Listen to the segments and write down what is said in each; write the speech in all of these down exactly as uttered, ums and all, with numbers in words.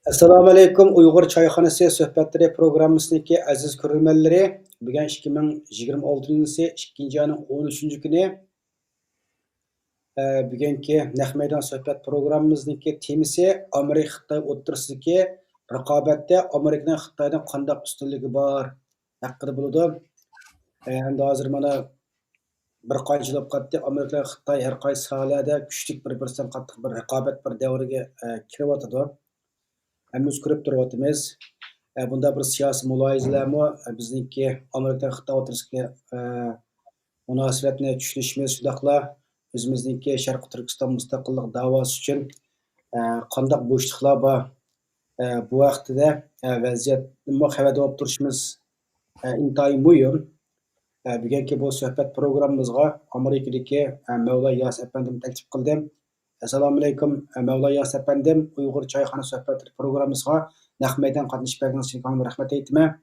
ئەسسالامۇئەلەيكۇم، ئۇيغۇر چايخانىسى سۆھبەتلىرى پروگراممىسىنىڭكى ئەزىز كۆرۈرمەنلىرى، بۈگۈن ئىككى مىڭ يىگىرمە ئالتىنچى يىلى ئىككىنچى ئاينىڭ ئون ئۈچىنچى كۈنى. ئە، بۈگۈنكى نەق مەيدان سۆھبەت پروگراممىمىزنىڭكى تېمىسى ئامېرىكا خىتاي ئوتتۇرىسىدىكى رىقابەتتە ئامېرىكىنىڭ خىتايدىن قانداق ئۈستۈنلۈكى بار ھەققىدە بولىدۇ. ئە، ئەمدى ھازىر مانا بىر قانچە يىل بولۇپ قالدى، ئامېرىكا بىلەن خىتاي ھەر قايسى ساھەلەردە كۈچلۈك بىر-بىرسىدىن قاتتىق بىر رىقابەت، بىر دەۋرگە، ئە، كىرىۋاتىدۇ. ھەممىمىز كۆرۈپ تۇرۇۋاتىمىز. ئە، بۇنداق بىر سىياسىي مۇلاھىزىلەرمۇ، ئە، بىزنىڭكى ئامېرىكا خىتاي ئوتتۇرىسىدىكى، ئە، مۇناسىۋەتنى چۈشىنىشىمىز، شۇنداقلا ئۆزىمىزنىڭكى شەرقىي تۈركىستان مۇستەقىللىق داۋاسى ئۈچۈن، ئە، قانداق بوشلۇقلار بار، ئە، بۇ ھەقتىدە، ئە، ۋەزىيەتتىنمۇ خەۋەردار بولۇپ تۇرۇشىمىز، ئە، ئىنتايىن مۇھىم. ئە، بۈگۈنكى بۇ سۆھبەت پروگراممىمىزغا ئامېرىكىدىكى، ئە، مەۋلا ياس ئەپەندىمنى تەكلىپ قىلدىم. ئەسسالامۇئەلەيكۇم، ئە، مەۋلا ياس ئەپەندىم، ئۇيغۇر چايخانا سۆھبەتلىرى پروگراممىسىغا نەق مەيدان قاتنىشىپ بەرگىنىڭىز ئۈچۈن رەھمەت ئېيتىمەن.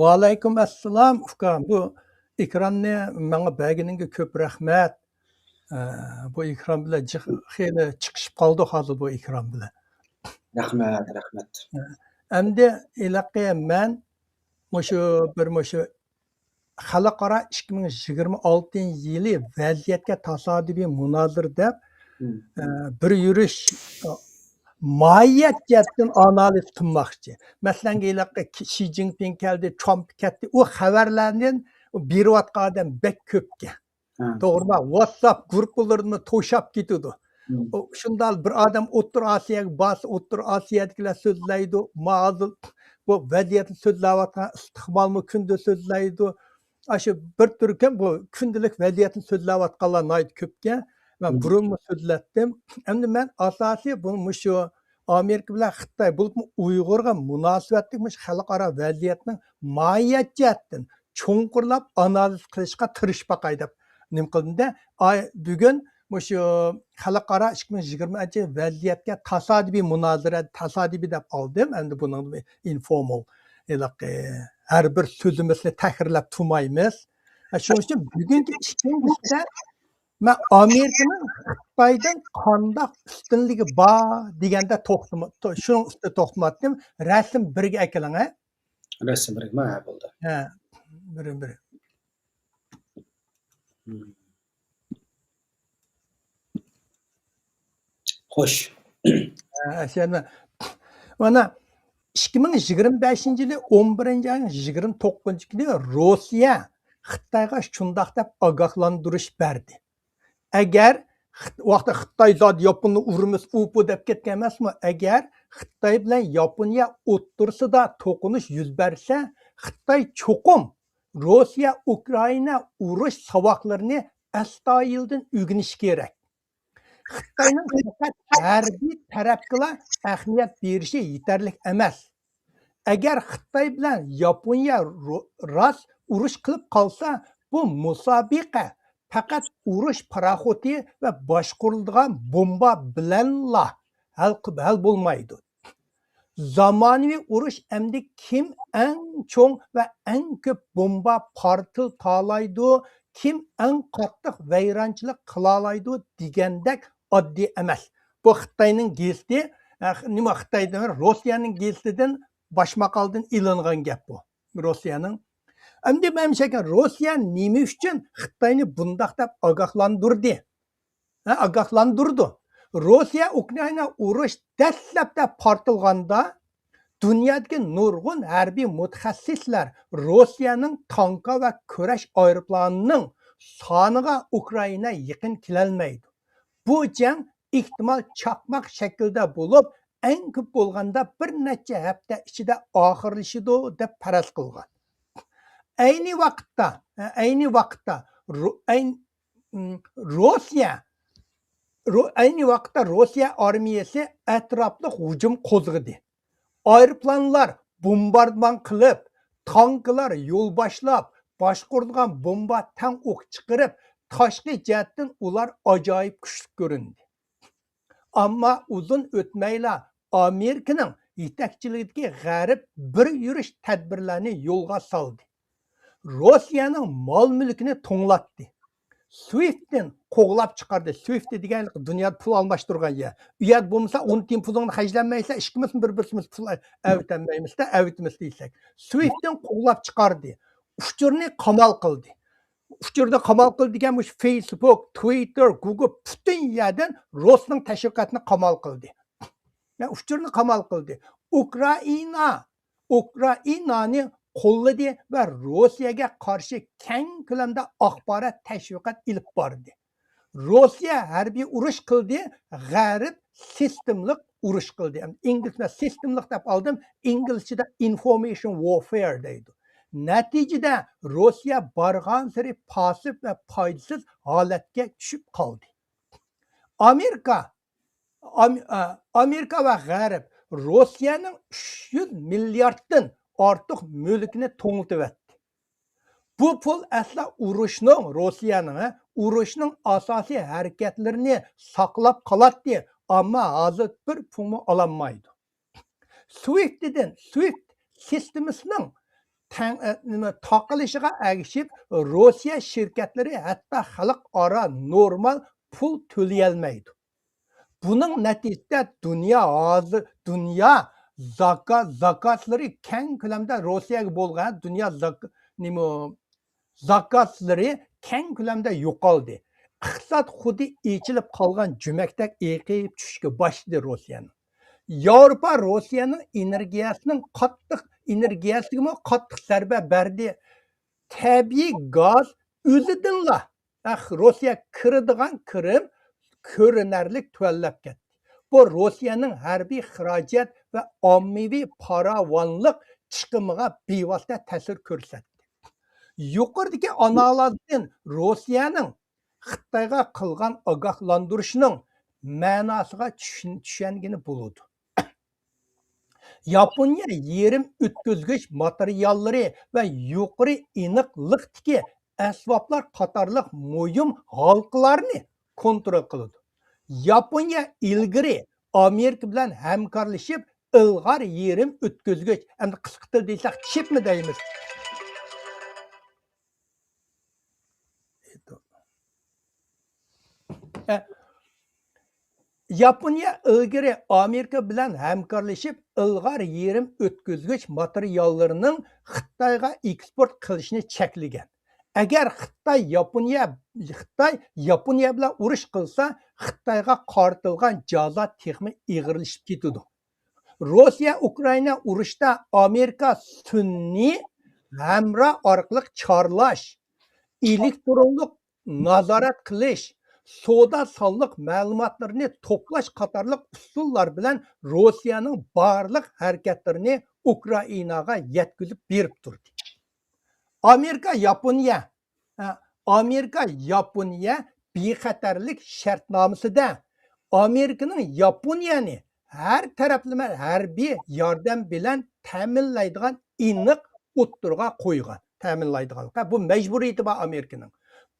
ۋەئەلەيكۇم ئەسسالام، ئۇكام. بۇ ئېكراننى ماڭا بەرگىنىڭگە كۆپ رەھمەت. ئە، بۇ ئېكران بىلەن جىق-، خېلى چىقىشىپ قالدۇق ھازىر بۇ ئېكران بىلەن. رەھمەت، رەھمەت. ئەمدى ھېلىقى مەن مۇشۇ بىر مۇشۇ خەلقئارا ئىككى مىڭ يىگىرمە ئالتىنچى يىلى ۋەزىيەتكە تاسادىپىي مۇنازىرە دەپ، مم. ئە، بىر يۈرۈش، ئە، ماھىيەت جەھەتتىن ئانالىز قىلماقچى. مەسىلەن، ھېلىقى شى جىنپىڭ كەلدى، ترامپ كەتتى. ئۇ خەۋەرلەرنى بېرىۋاتقان ئادەم بەك كۆپكەن. ھە. توغرىما؟ ۋاتساپ گۇرۇپپىلىرىنى توشاپ كېتىدۇ. مم. ئۇ، شۇنداق بىر ئادەم ئوتتۇرا ئاسىياغا بارسا، ئوتتۇرا ئاسىيادىكىلەر سۆزلەيدۇ. ما ھازىر بۇ ۋەزىيەتنى سۆزلەۋاتقان ئىستىقبالمۇ كۈندە سۆزلەيدۇ. ئاشۇ بىر تۈركۈم بۇ كۈندىلىك ۋەزىيەتنى سۆزلەۋاتقانلار ناھايىتى كۆپكەن. مەن مم. بۇرۇنمۇ سۆزلەتتىم. ئەمدى مەن ئاساسىي بۇ مۇشۇ ئامېرىكا بىلەن خىتاي، بولۇپمۇ ئۇيغۇرغا مۇناسىۋەتلىك مۇشۇ خەلقئارا ۋەزىيەتنىڭ ماھىيەت جەھەتتىن چوڭقۇرلاپ ئانالىز قىلىشقا تىرىشىپ باقاي دەپ نېمە قىلدىم-دە. ئاي، بۈگۈن مۇشۇ خەلقئارا ئىككى مىڭ يىگىرمىنچى ۋەزىيەتكە تاسادىپىي مۇنازىرە، تاسادىپىي دەپ ئالدىم. ئەمدى بۇنىڭ ئىنفورمال، ھېلىقى ھەر بىر سۆزىمىزنى تەكرارلاپ تۇرمايمىز. شۇنىڭ ئۈچۈن بۈگۈنكى ئىككىنچىسىدە مەن ئامېرىكىنىڭ خىتايدىن قانداق ئۈستۈنلۈكى بار دېگەندە توختىما-، تو-، شۇنىڭ ئۈستىدە توختىمايتتىم. رەسىم بىرگە ئەكېلىڭ، ھە؟ رەسىم بىرگىمۇ؟ ھە، بولدى. ھە، بىر، بىر. مم. خوش. ھە، ئەسلىدە، مانا، ئىككى مىڭ يىگىرمە بەشىنچى يىلى ئون بىرىنچى ئاينىڭ يىگىرمە توققۇزىنچى كۈنى روسىيە خىتايغا شۇنداق دەپ ئاگاھلاندۇرۇش بەردى. ئەگەر خىت-، ۋاقتىدا خىتاي زادى ياپوننى ئۇرىمىز، ئۇ بۇ دەپ كەتكەن ئەمەسمۇ؟ ئەگەر خىتاي بىلەن ياپونىيە ئوتتۇرىسىدا توقۇنۇش يۈز بەرسە، خىتاي چوقۇم روسىيە ئۇكرائىنا ئۇرۇش ساۋاقلىرىنى ئەستايىدىل ئۆگىنىشى كېرەك. خىتاينىڭ پەقەت ھەربىي تەرەپكىلا ئەھمىيەت بېرىشى يېتەرلىك ئەمەس. ئەگەر خىتاي بىلەن ياپونىيە رو-، راست ئۇرۇش قىلىپ قالسا، بۇ مۇسابىقە پەقەت ئۇرۇش پاراخوتى ۋە باشقۇرۇلىدىغان بومبا بىلەنلا ھەل قىل-، ھەل بولمايدۇ. زامانىۋى ئۇرۇش ئەمدى كىم ئەڭ چوڭ ۋە ئەڭ كۆپ بومبا پارتلىتالايدۇ، كىم ئەڭ قاتتىق ۋەيرانچىلىق قىلالايدۇ دېگەندەك ئاددىي ئەمەس. بۇ خىتاينىڭ گېزىتى، ئە، نېمە خىتايدىن، روسىيەنىڭ گېزىتىدىن، باش ماقالىدىن ئېلىنغان گەپ بۇ. روسىيەنىڭ. ئەمدى مەن شەكىل روسىيە نېمە ئۈچۈن خىتاينى بۇنداق دەپ ئاگاھلاندۇردى؟ ھە، ئاگاھلاندۇرىدۇ. روسىيە ئۇكرائىنا ئۇرۇش دەسلەپتە پارتلىغاندا، دۇنيادىكى نۇرغۇن ھەربىي مۇتەخەسسىسلەر روسىيەنىڭ تانكا ۋە كۈرەش ئايروپىلانىنىڭ سانىغا ئۇكرائىنا يېقىن كېلەلمەيدۇ. بۇ جەڭ ئېھتىمال چاقماق شەكلىدە بولۇپ، ئەڭ كۆپ بولغاندا بىر نەچچە ھەپتە ئىچىدە ئاخىرلىشىدۇ، دەپ پەرەز قىلغان. ئەينى ۋاقىتتا، ئەينى ۋاقىتتا رو-، ئەين-، م، روسىيە، رو-، ئەينى ۋاقىتتا روسىيە ئارمىيەسى ئەتراپلىق ھۇجۇم قوزغىدى. ئايروپىلانلار بومباردىمان قىلىپ، تانكىلار يول باشلاپ، باشقۇرۇلغان بومبا تەڭ ئوق چىقىرىپ، تاشقى جەھەتتىن ئۇلار ئاجايىپ كۈچلۈك كۆرۈندى. ئەمما ئۇزۇن ئۆتمەيلا ئامېرىكىنىڭ يېتەكچىلىكىدىكى غەرب بىر يۈرۈش تەدبىرلەرنى يولغا سالدى. روسىيەنىڭ مال-مۈلكىنى توڭلاتتى. سوئىفتتىن قوغلاپ چىقاردى. سوئىفت دېگەن دۇنيادا پۇل ئالماشتۇرغان يەر. ئۇ يەردە بولمىسا، ئون تىيىن پۇلۇڭنى خەجلەنمەيسەن، ئىككىمىزمۇ بىر-بىرسىمىز پۇل ئەۋېتەلمەيمىز-دە، ئەۋېتىمىز دېسەك. سوئىفتتىن قوغلاپ چىقاردى. ئۇچۇرنى قامال قىلدى. ئۇچۇرنى قامال قىلدى دېگەن مۇشۇ فېيسبۇك، تۋىتتېر، گۇگل پۈتۈن يەردىن رۇسنىڭ تەشۋىقاتىنى قامال قىلدى. يا، ئۇچۇرنى قامال قىلدى. ئۇكرائىنا، ئۇكرائىنانى قوللىدى ۋە رۇسىيەگە قارشى كەڭ كۆلەمدە ئاخبارات تەشۋىقات ئېلىپ باردى. رۇسىيە ھەربىي ئۇرۇش قىلدى، غەرب سىستېمىلىق ئۇرۇش قىلدى. ئىنگلىزچە سىستېمىلىق دەپ ئالدىم، ئىنگلىزچىدە ئىنفورمېيشن ۋارفېير دەيدۇ. نەتىجىدە رۇسىيە بارغانسېرى پاسسىپ ۋە پايدىسىز ھالەتكە چۈشۈپ قالدى. ئامېرىكا، ئام-، ئە، ئامېرىكا ۋە غەرب رۇسىيەنىڭ ئۈچ يۈز مىلياردتىن ئارتۇق مۈلكىنى توڭلىتىۋەتتى. بۇ پۇل ئەسلا ئۇرۇشنىڭ، رۇسىيەنىڭ، ئۇرۇشنىڭ ئاساسىي ھەرىكەتلىرىنى ساقلاپ قالاتتى، ئەمما ھازىر بىر پۇلمۇ ئالالمايدۇ. سوئىفتتىن، سوئىفت سىستېمىسىنىڭ تەڭ-، ئە، نېمە، تاقىلىشىغا ئەگىشىپ، رۇسىيە شىركەتلىرى ھەتتا خەلقئارا نورمال پۇل تۆلىيەلمەيدۇ. بۇنىڭ نەتىجىسىدە دۇنيا ھازىر، دۇنيا زاكا-، زاكاتلىرى كەڭ كۆلەمدە رۇسىيەگە بولغان دۇنيا زاك-، نېمە، زاكاتلىرى كەڭ كۆلەمدە يوقالدى. ئىقتىساد خۇددى ئېچىلىپ قالغان جۈمەكتەك ئېقىپ چۈشۈشكە باشلىدى رۇسىيەنىڭ. ياۋروپا رۇسىيەنىڭ ئېنېرگىيەسىنىڭ قاتتىق، ئېنېرگىيەسىگىمۇ قاتتىق زەربە بەردى. تەبىئىي گاز ئۆزىدىنلا، ئەھ، رۇسىيە كىرىدىغان كىرىم كۆرۈنەرلىك تۆۋەنلەپ كەتتى. بۇ رۇسىيەنىڭ ھەربىي خىراجەت ۋە ئاممىۋى پاراۋانلىق چىقىمىغا بىۋاسىتە تەسىر كۆرسەتتى. يۇقىرىدىكى ئانالىزدىن رۇسىيەنىڭ خىتايغا قىلغان ئاگاھلاندۇرۇشنىڭ مەناسىغا چۈشىن-، چۈشەنگىلى بولىدۇ. ياپونىيە يېرىم ئۆتكۈزگۈچ ماتېرىياللىرى ۋە يۇقىرى ئېنىقلىقتىكى ئەسۋابلار قاتارلىق مۇھىم ھالقىلارنى كونترول قىلىدۇ. ياپونىيە ئىلگىرى ئامېرىكا بىلەن ھەمكارلىشىپ، ئىلغار يېرىم ئۆتكۈزگۈچ، ئەمدى قىسقا تىل دېسەك، چىپمۇ دەيمىز. ئە، ياپونىيە ئىلگىرى ئامېرىكا بىلەن ھەمكارلىشىپ، ئىلغار يېرىم ئۆتكۈزگۈچ ماتېرىياللىرىنىڭ خىتايغا ئېكسپورت قىلىشنى چەكلىگەن. ئەگەر خىتاي ياپونىيە، خىتاي ياپونىيە بىلەن ئۇرۇش قىلسا، خىتايغا قارىتىلغان جازا تېخىمۇ ئېغىرلىشىپ كېتىدۇ. روسىيە ئۇكرائىنا ئۇرۇشتا ئامېرىكا سۈنئىي ھەمراھ ئارقىلىق چارلاش، ئېلېكترونلۇق نازارەت قىلىش، سودا سانلىق مەلۇماتلىرىنى توپلاش قاتارلىق ئۇسۇللار بىلەن روسىيەنىڭ بارلىق ھەرىكەتلىرىنى ئۇكرائىناغا يەتكۈزۈپ بېرىپ تۇردى. ئامېرىكا ياپونىيە، ئامېرىكا ياپونىيە بىخەتەرلىك شەرتنامىسىدە ئامېرىكىنىڭ ياپونىيەنى ھەر تەرەپلىمە ھەربىي ياردەم بىلەن تەمىنلەيدىغان ئېنىق ئوتتۇرىغا قويغان. تەمىنلەيدىغانلىقى، بۇ مەجبۇرىيىتى بار ئامېرىكىنىڭ.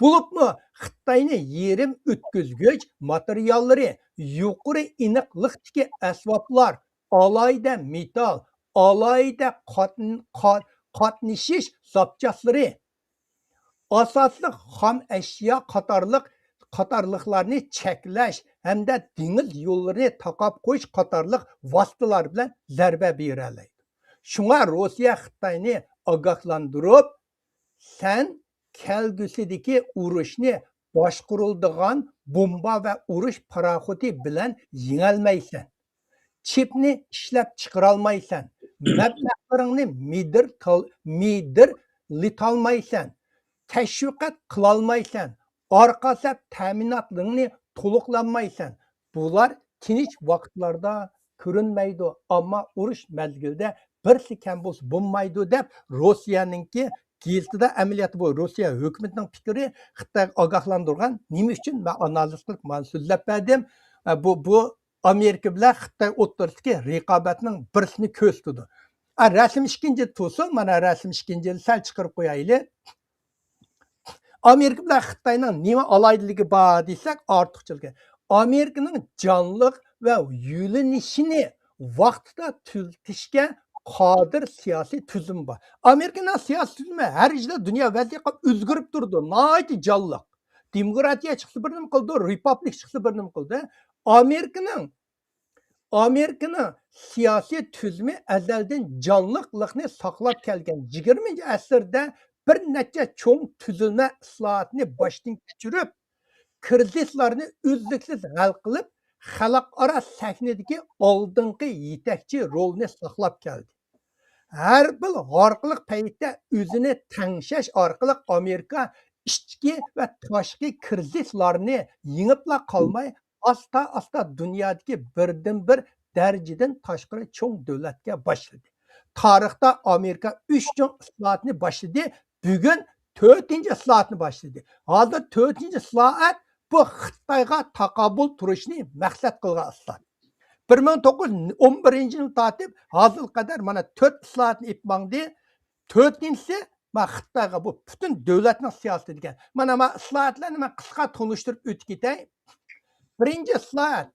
بولۇپمۇ خىتاينى يېرىم ئۆتكۈزگۈچ ماتېرىياللىرى، يۇقىرى ئېنىقلىقتىكى ئەسۋابلار، ئالاھىدە مېتال، ئالاھىدە قاتن-، قا-، قاتنىشىش زاپچاسلىرى، ئاساسلىق خام ئەشيا قاتارلىق، قاتارلىقلارنى چەكلەش ھەمدە دېڭىز يوللىرىنى تاقاپ قويۇش قاتارلىق ۋاسىتىلار بىلەن زەربە بېرەلەيدۇ. شۇڭا روسىيە خىتاينى ئاگاھلاندۇرۇپ، سەن كەلگۈسىدىكى ئۇرۇشنى باشقۇرۇلىدىغان بومبا ۋە ئۇرۇش پاراخوتى بىلەن يېڭەلمەيسەن. چىپنى ئىشلەپ چىقىرالمايسەن. مەبلەغلىرىڭنى مىدىر تال-، مىدىرلىتالمايسەن. تەشۋىقات قىلالمايسەن. ئارقا سەپ تەمىناتلىرىڭنى تولۇقلانمايسەن. بۇلار تىنچ ۋاقىتلاردا كۆرۈنمەيدۇ، ئەمما ئۇرۇش مەزگىلىدە بىرسى كەم بولسا بولمايدۇ، دەپ روسىيەنىڭكى گېزىتىدە، ئەمەلىيەتتە بۇ روسىيە ھۆكۈمىتىنىڭ پىكرى، خىتايغا ئاگاھلاندۇرغان. نېمە ئۈچۈن؟ مەن ئانالىز قىلىپ مانا سۆزلەپ بەردىم. ئە، بۇ، بۇ ئامېرىكا بىلەن خىتاي ئوتتۇرىسىدىكى رىقابەتنىڭ بىرسىنى كۆرسىتىدۇ. ئە، رەسىم ئىككىنچى تۇرسۇن، مانا رەسىم ئىككىنچىنى سەل چىقىرىپ قويايلى. ئامېرىكا بىلەن خىتاينىڭ نېمە ئالاھىدىلىكى بار دېسەك، ئارتۇقچىلىكى. ئامېرىكىنىڭ جانلىق ۋە يۆنىلىشىنى ۋاقتىدا تۈزىتىشكە قادىر سىياسىي تۈزۈمى بار. ئامېرىكىنىڭ سىياسىي تۈزۈمى ھەر يىلى دۇنيا ۋەزىيىتى ئۆزگىرىپ تۇرىدۇ، ناھايىتى جانلىق. دېموكراتىيە چىقسا بىر نېمە قىلىدۇ، رېپابلىك چىقسا بىر نېمە قىلىدۇ. ئامېرىكىنىڭ، ئامېرىكىنىڭ سىياسىي تۈزۈمى ئەزەلدىن جانلىقلىقنى ساقلاپ كەلگەن. يىگىرمىنچى ئەسىردە بىر نەچچە چوڭ تۈزۈلمە ئىسلاھاتنى باشتىن كەچۈرۈپ، كىرىزىسلارنى ئۈزلۈكسىز ھەل قىلىپ، خەلقئارا سەھنىدىكى ئالدىنقى يېتەكچى رولىنى ساقلاپ كەلدى. ھەر بىر ھالقىلىق پەيتتە ئۆزىنى تەڭشەش ئارقىلىق ئامېرىكا ئىچكى ۋە تاشقى كىرىزىسلارنى يېڭىپلا قالماي، ئاستا-ئاستا دۇنيادىكى بىردىنبىر دەرىجىدىن تاشقىرى چوڭ دۆلەتكە باشلىدى. تارىختا ئامېرىكا ئۈچ چوڭ ئىسلاھاتنى باشلىدى، بۈگۈن تۆتىنچى ئىسلاھاتنى باشلىدى. ھازىر تۆتىنچى ئىسلاھات بۇ خىتايغا تاقابىل تۇرۇشنى مەقسەت قىلغان ئىسلاھات. بىر مىڭ توققۇز يۈز ئون بىرىنچى يىلدىن تارتىپ ھازىرغا قەدەر مانا تۆت ئىسلاھاتنى ئېلىپ ماڭدى. تۆتىنچىسى، ما خىتايغا بۇ پۈتۈن دۆلەتنىڭ سىياسىتى دېگەن. مانا ما ئىسلاھاتلارنى مەن قىسقا تونۇشتۇرۇپ ئۆتۈپ كېتەي. بىرىنچى ئىسلاھات،